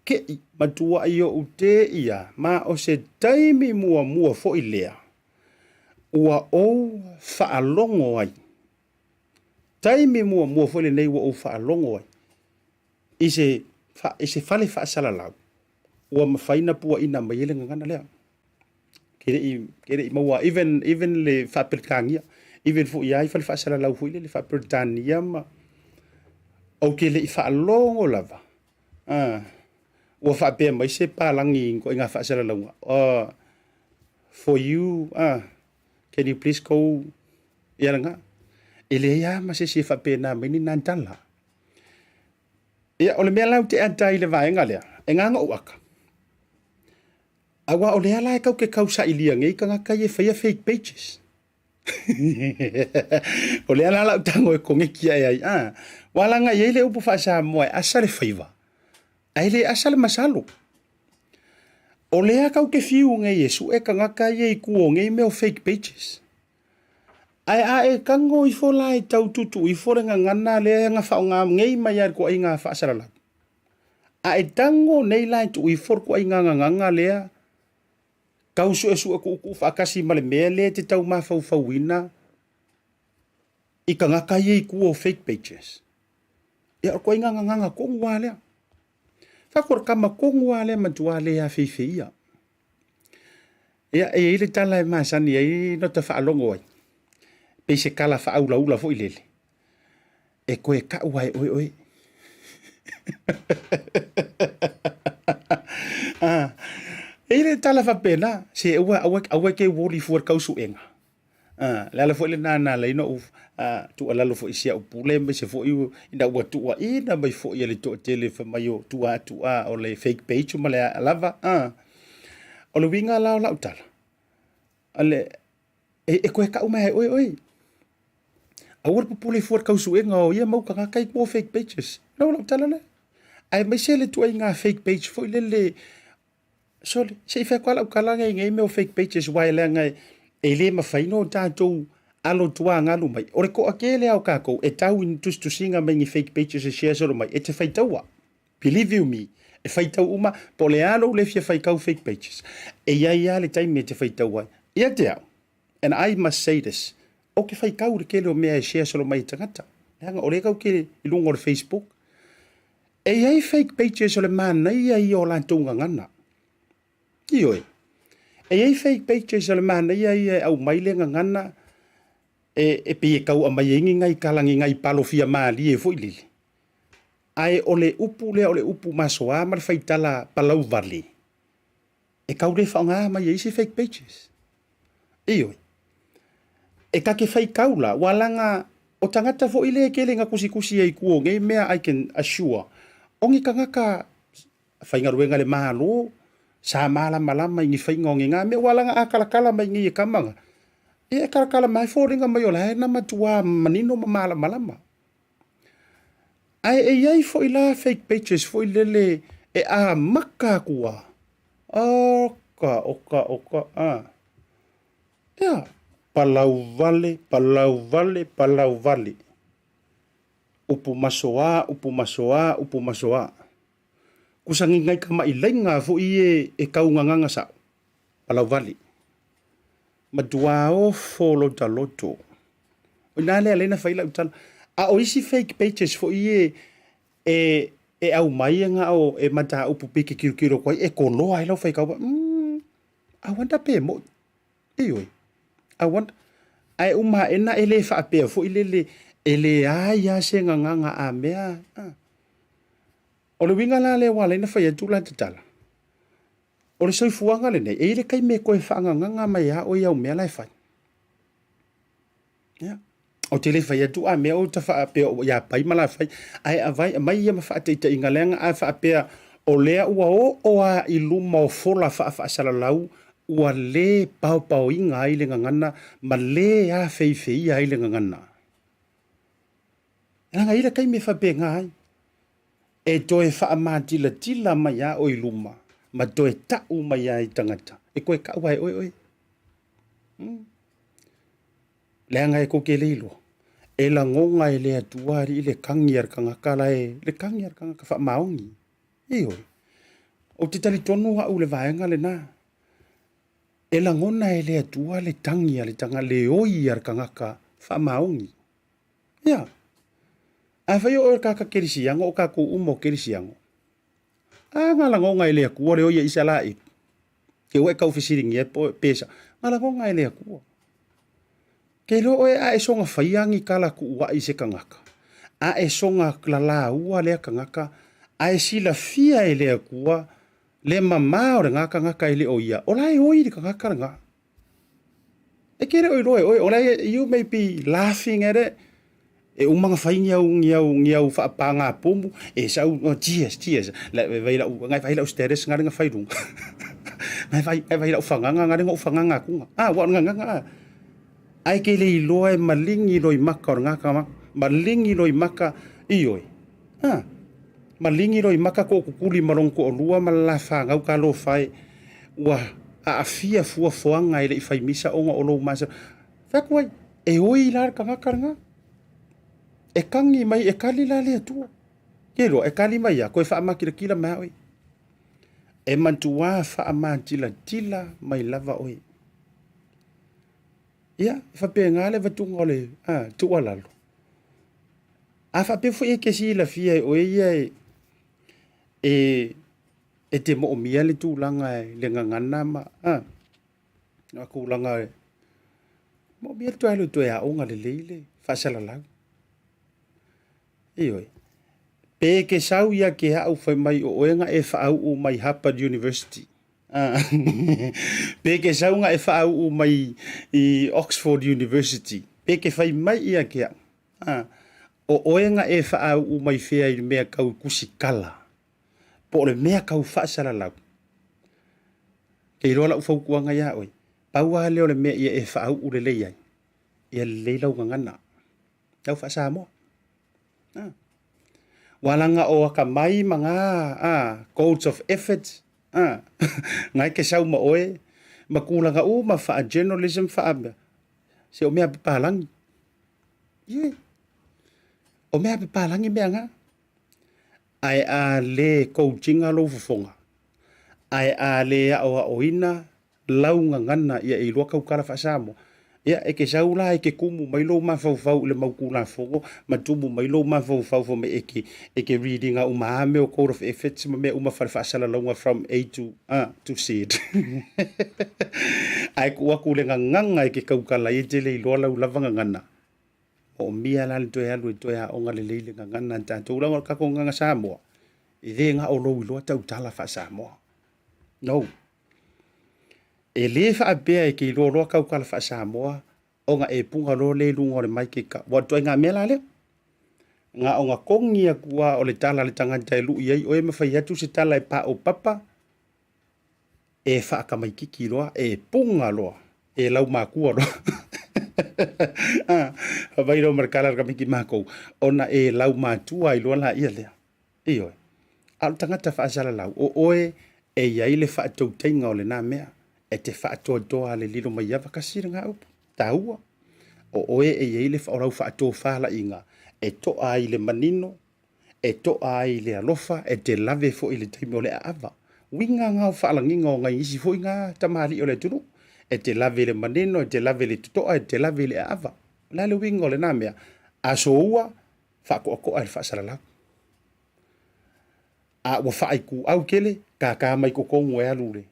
Keʻi, matuaʻi oʻu tē ia, ma o se taimi muamua foi lea ua ou faalogo ai. Taimi muamua foi lenei ua ou faalogo ai i se, i se fale faasalalau ua mafai ona puaina mai ai le gagana lea. Ke le i, ke le i maua, even, even le Faa-Peretania, even foi ia i fale faasalalau foi lele Faa-Peretania ma, ou te le i faalogo lava, ah, ua faapea mai se palagi i ngā faasalalauga, for you, ah, can you please go, ia lena. E leai lava ma se isi e faapena mai ni nā tala. Ia, o le mea la ou te ata ai i le vaega lea, e ngā ona ou aka. Aua o lea la e kau ke kausailia nei tagata ia e faia fake pages. o lea la lau tago e koneki ae ai. Ah, ua laga i ai le upu faa-Samoa e asa le faiva, ae le asa le masalo. O lea kau ke fiu nei e sue tagata ia i tua o nei mea o fake pages. Ae a e tago ifo la e tau tuutuu ifo le gagana lea na faaaoga nei mai lava i le toaiga faasalalau. A e tago nei la e tuu ifo le toaiga gagana lea tau suesue tuutuu faatasi ma le mea lea e te tau mafaufauina i tagata ia i tua o fake pages. Ia o le toaiga gagana tonu lava lea. Fai atu o le tama tonu lava lea matua le afeifeia. Ia, e i ai le tala e masani ai ona ta faalogo ai, pei se tala faaulaula foi lele, e toe kau lava e oe oe. Ah, e i ai le tala faapena, se aua, aua, aua e te uoli fua i le tausuega. A, le ala foi lena na ala ai ona ou tuualalo foi i si au pule aemaise foi ina ua tuuaina mai foi e le toatele fai mai o tua atu a o le fake page ma le lava. A, o le uiga la o lau tala, o le, E, e koe kau mai oe oe. Aua le popole fua le kausuega o ia mau tagata i tua fake pages. Lau lau tala lea. Aemaise le tuaiga fake page foi lele. Sole, se i fai atu lava lau tala nei i nei mea o fake pages aua e leaga e le mafai ona tatou alo tuagalu mai. O le toatele lava o tatou e tau i ni tusitusiga mai ni fake pages e share solo mai, e te faitaua. Believe you me, e faitau uma, po o le a lou le fia faitau fake pages, e i ai lava le taimi e te faitau ai. Ia te au, and I must say this, ou te faitau i le tele o mea e share solo mai e tagata, leaga o lea tatou te i luga o le Facebook. E i ai fake pages o le manaia ia o latou gagana. Ioe. E i ai fake pages o le manaia ia e aumai le gagana e, e pei e tau aumai ai ni nai tala ni nai palofia malie foi lele. Ae o le upu lea o le upu masoa ma le faitala palauvale, e tau le faaaoga mai e isi fake pages. Ioe. E ta te faitau la, ua laga o tagata foi lea e tele ina tusitusi ai i tua o nei mea I can assure, o ni tagata faigaluega a le Malo, sa malamalama i ni faiga o ni mea, ua laga a talatala mai nei e tama na, ia e talatala mai foliga mai o la e na matua manino ma malamalama. Ae e i ai foi la fake pages foi lele e amata atu lava, oka, oka, oka, a. Ia, palau vale, palau vale, palau vale. Upu masoa, upu masoa, upu masoa. Kusa ni nai tamailaiga foi ie e taugagaga sao, palau vale. Matua ofo lota loto. O ina lea lea na fai lau tala. A o isi fake pages foi ie e e aumai e na o e mataupu pe ke kilokilo atu ai e koloa ai lau faitau. I wonder pe mo'i. Ioe. I wonder. Ae uma aena e le faapea foi lele e leai lava se gagaga a mea. O le uiga la lea ua ala ai ona fai atu la tatala. O le soifuaga lenei, e i ai le taimi e toe faagagaga mai a oe i au mea la e fai. Ia. Ou te le fai atu a mea o ta faapea o ia pai ma la fai, ae avai, aumai ia ma faataitaiga leaga a faapea o lea ua oo a i luma o fola faafaasalalau ua le paopaoina ai le gagana ma le afeifeia ai le gagana. Leaga e i ai le taimi e faapena ai. E toe faamatilatila mai a oe i luma ma toe tau mai ai tagata. E toe tau ai oe oe. Leaga e kou te le iloa, e lagona e le Atua alii le tagi a le tagata la e, le tagi a le tagata faamaoni. Ioe. Ou te talitonu au i le vaega lena. E lagona e le Atua le tagi a le tagata, le oi a le tagata faamaoni. Ia. Afai o oe o le tagata kerisiano, o tatou uma o kerisiano, a na lagona e le Atua le oi a Isaraelu. Ke ua e tau fesiligia e pe sa, na lagona e le Atua. Ke iloa oe a e soga faia ni tala tuuai i se tagata, a e soga lalaua lea tagata, a e silafia e le Atua le mama o lena tagata e le o ia, o la e oi le tagata lena. E ke le o iloa e oe, o la e, you may be laughing at it, e uma na fai ni au, ni au, ni au faapāgāpomu, e sau, oh, cheers, cheers, la, e vai lau, ngai vai lau status nga lenga fai lunga. Ngai vai, ngai vai lau whanganga, nga lenga u whanganga akunga. Ah, wa nga nga nga. Ai ke le iloa e malingi loi maka o ngā kama, malingi loi maka i oi. Ah, malingi loi maka ko kukuli malong ko olua ma la whangau ka lo whai, ua aafia fuafuaga e le i fai misa ona o lou masa. Fai atu ai, e oi la le tagata lena. E kagi mai, e kali la le Atua. Ke iloa, e kali mai ia, koe faamatilatila mai a oe. E matuā faamatilatila mai lava oe. Ia, e faapena le avatuga o le a, tuualalo. A faapea foi e te silafia e oe ia e, e E te moomia le tulaga e le gagana ma a a tulaga e moomia le toe alu e toe aoga lelei le faasalalau. Ioe. Pe ke sau ia ke au fai mai o oe nga e whaauu mai Harvard University. Ah. Pe ke sau nga e whaauu mai i Oxford University. Pe ke whai mai ia ke au. Ah. O oe nga e whaauu mai whea i mea kau kusikala. Po o le mea kau faasalalau. Ke iloa lau fautuaga iā oe. Pau lava lea o le mea ia e faauu lelei ai, ia lelei lau gagana, lau faa-Samoa. Ah. Ua laga o akamai ma ga ah, codes of effort, ah, ga e ke sau ma oe, ma tulaga uma faa-journalism, faa se o mea papalangi. Ie. O mea papalangi mea ga. Ae a le coaching-a lou fofoga, ae a le aoaoina lau gagana ia e iloa tautala faa-Samoa, ia e te sau la e te tumu mai lou mafaufau i le mau Tulafono ma tumu mai lou mafaufau fai mai e te, e te read ina uma a mea o code of ethics ma mea uma fale faasalalauga from A to, a, to Z. Ae tuu atu le gagana e te tautala ai e te le iloa lau lava gagana. Moomia la le toe alu e toe aoga lelei le gagana a tatou leaga o le tatou gagana Samoa, e le na o lou iloa tautala faa-Samoa. No. E le faapea e te iloa loa tautala faa-Samoa ona e puga loa lea i luga o le mic e tau. Ua ituaiga mea la lea. Na ona togi atu lava o le tala a le tagata e lui ai oe ma fai atu se tala e paopapa, e faatamaititi loa, e puga loa, e laumakua loa. Fai mai loa ma le tala a le tamaiti makou, ona e laumatua ai loa laia lea. Ioe. A o le tagata faasalalau, o oe e i ai le faatautaiga o lena mea, e te faatoatoa le lilo mai ava kasi lena upu, taua. O oe e i ai le o lau faatofalaiga e toa ai le manino, e toa ai le alofa, e te lave foi i le taimi o le aava. Uiga na o faalagiga o nai isi foi na tamalii o le atunuu. E te lave i le manino, e te lave i le totoa, e te lave i le aava. O le a le uiga o lena mea? A soua, faatoatoa i le faasalalau. A ua faaituau tele, kākā mai totonu e alu le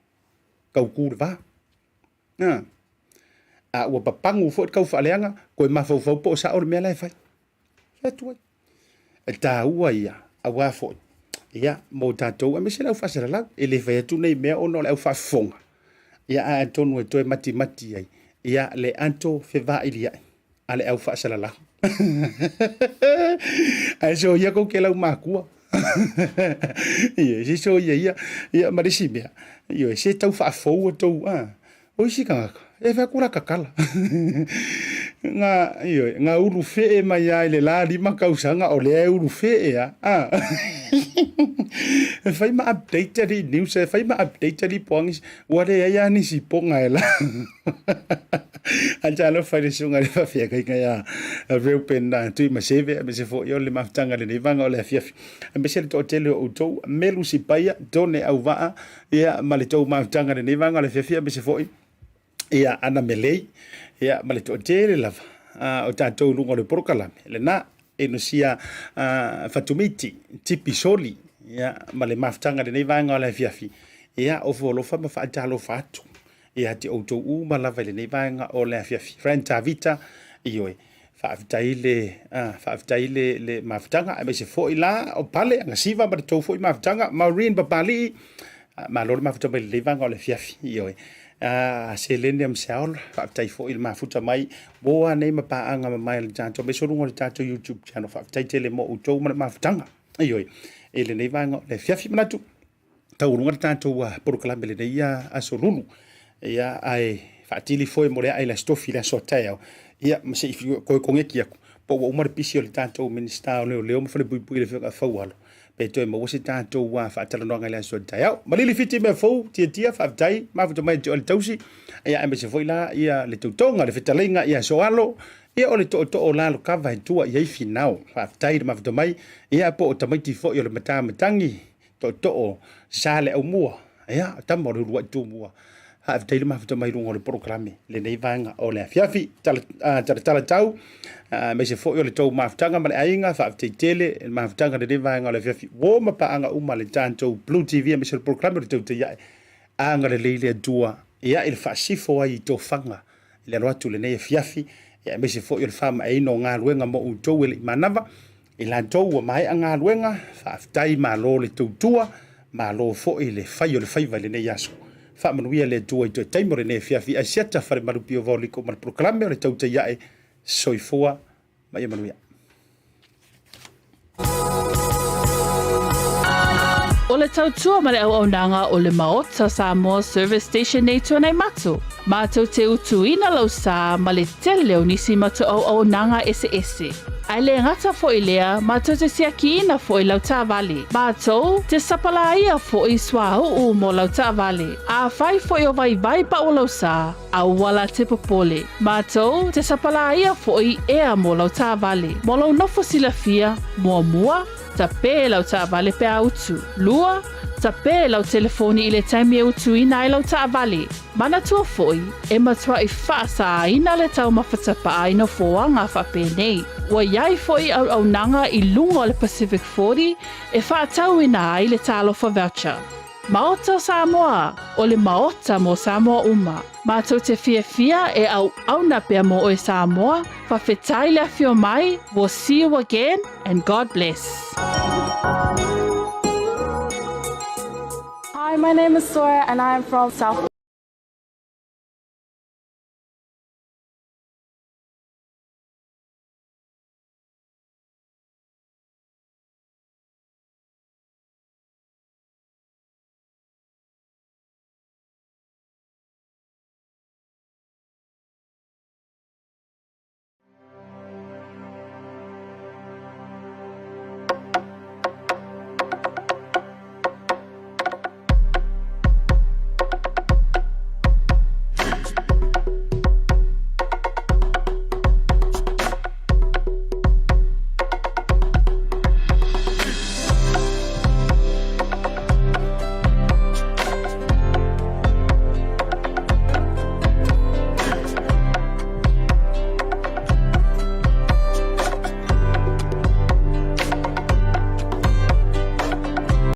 tautu le va. A, a ua papagu foi le taufaaleaga, toe mafaufau po o sao le mea la e fai. Fai atu ai. E taua ia, aua foi, ia, mo tatou, aemaise le au faasalalau. E le fai atu nei mea ona o le au faafofoga. Ia, ae atonu e toe matimati ai, ia, le ato fevailiai a le au faasalalau. Ae soia kou ke lau makua. Ioe, se soia ia, ia ma le isi mea. Ioe, se tau faafou outou, a. O isi tagata, e fai atu la tatala. Nga, ioe, nga ulu fee mai lava i le la 5 tausaga o lea e ulu fee lava. A. E fai ma update alii news, e fai ma update alii poagi, ua leai lava nisi poga e la. Ae talofa i le susuga i le faafeagaiga ia Reuben Tuimaseve, aemaise foi o le mafutaga i lenei vaega o le afiafi, aemaise le toatele o outou, Melu Sipaia, Tone Auvaa, ia, ma le tou mafutaga i lenei vaega o le afiafi, aemaise foi ia Ana Melei, ia, ma le toatele lava o tatou i luga o le polokalame lena. Enosia Fatumiti, Tipi Soli, ia, ma le mafutaga i lenei vaega o le afiafi, ia, ofo alofa ma faatalofa atu ia te outou uma lava i lenei vaega o le afiafi. Friend Tavita, ioe, faafetai le, faafetai le, le mafutaga, aemaise foi la o Pale, Agasiva ma le tou foi mafutaga, Maureen Papali'i, malo le mafuta mai i lenei vaega o le afiafi, ioe. Selene Mseaol, faafetai foi le mafuta mai, ua a nei ma paaga mamae a le tatou, aemaise o luga o le tatou YouTube channel, faafetai tele mo outou ma le mafutaga, ioe, i lenei vaega o le afiafi. Manatu, taualuga le tatou polokalame i lenei aso lulu, ia, ae faatili foe mo le ae i le Aso Tofi, le aso a taeao, ia, ma se i toe koneti atu, po ua uma le pisi o le tatou Minisita o Leoleo ma Falepuipui le Afioga ia Faualo, pe toe maua se tatou faatalanoaga i le aso a taeao. Malili Fiti mea fou, tiatia, faafetai, mafuta mai te o le tausi, ia, aemaise foi la, ia, le tautoga, le fetalaiga ia Soalo, ia, o le tootoo o Lalokava e tua i ai Finao. Faafetai le mafuta mai, ia, po o tamaiti foi o le matamatagi, Tootoo sa le aumua, ia, tama o le uluai tumua. Faafetai le mafuta mai luga o le polokalame lenei vaega o le afiafi. Tala, talatala tau, aemaise foi o le tou mafutaga ma le aiga, faafetai tele le mafutaga lenei vaega o le afiafi. Uo ma paaga uma le tatou Blue TV aemaise o le polokalame o le Tautai Ae. Agalelei le Atua ia i le faasifo ai i tofaga i le alo atu i lenei afiafi, ia aemaise foi o le faamaeaina o galuega mo outou e le i manava. I latou ua maea galuega, faafetai malo le tautua, malo foi le fai o le faiva i lenei aso. Faamanuia le Atua i toe taimi o lenei afiafi ae siata Falemalu Pio Vaoliko ma le polokalame o le Tautai Ae. Soifua ma ia manuia. O le tautua ma le auaunaga o le Maota Samoa Service Station nei Tuanai Matu. Matou te utuina lau sa ma le tele o nisi matou auaunaga eseese. Ae le gata foi i lea, matou te siakiina foi lau taavale. Matou te sapalaia foi suauu mo lau taavale. Afai foi o vaivai pau o lau sa, aua la te popole. Matou te sapalaia foi ea mo lau taavale. Mo lou nofo silafia, muamua, Tape lau taavale pe a utu. 2, Tape lau telefoni i le taimi e utuina ai lau taavale. Manatua foi, e matuai faasāina le taumafa tapaa i nofoaga faapenei. Ua i ai foi auaunaga i luga o le Pacific 40 e faatauina ai le Talofa Voucher. Maota o Samoa, o le Maota mo Samoa uma. Matou te fiafia e auauna pea mo oe Samoa, fafetai le afio mai, we'll see you again and God bless. Hi, my name is Sora and I am from South.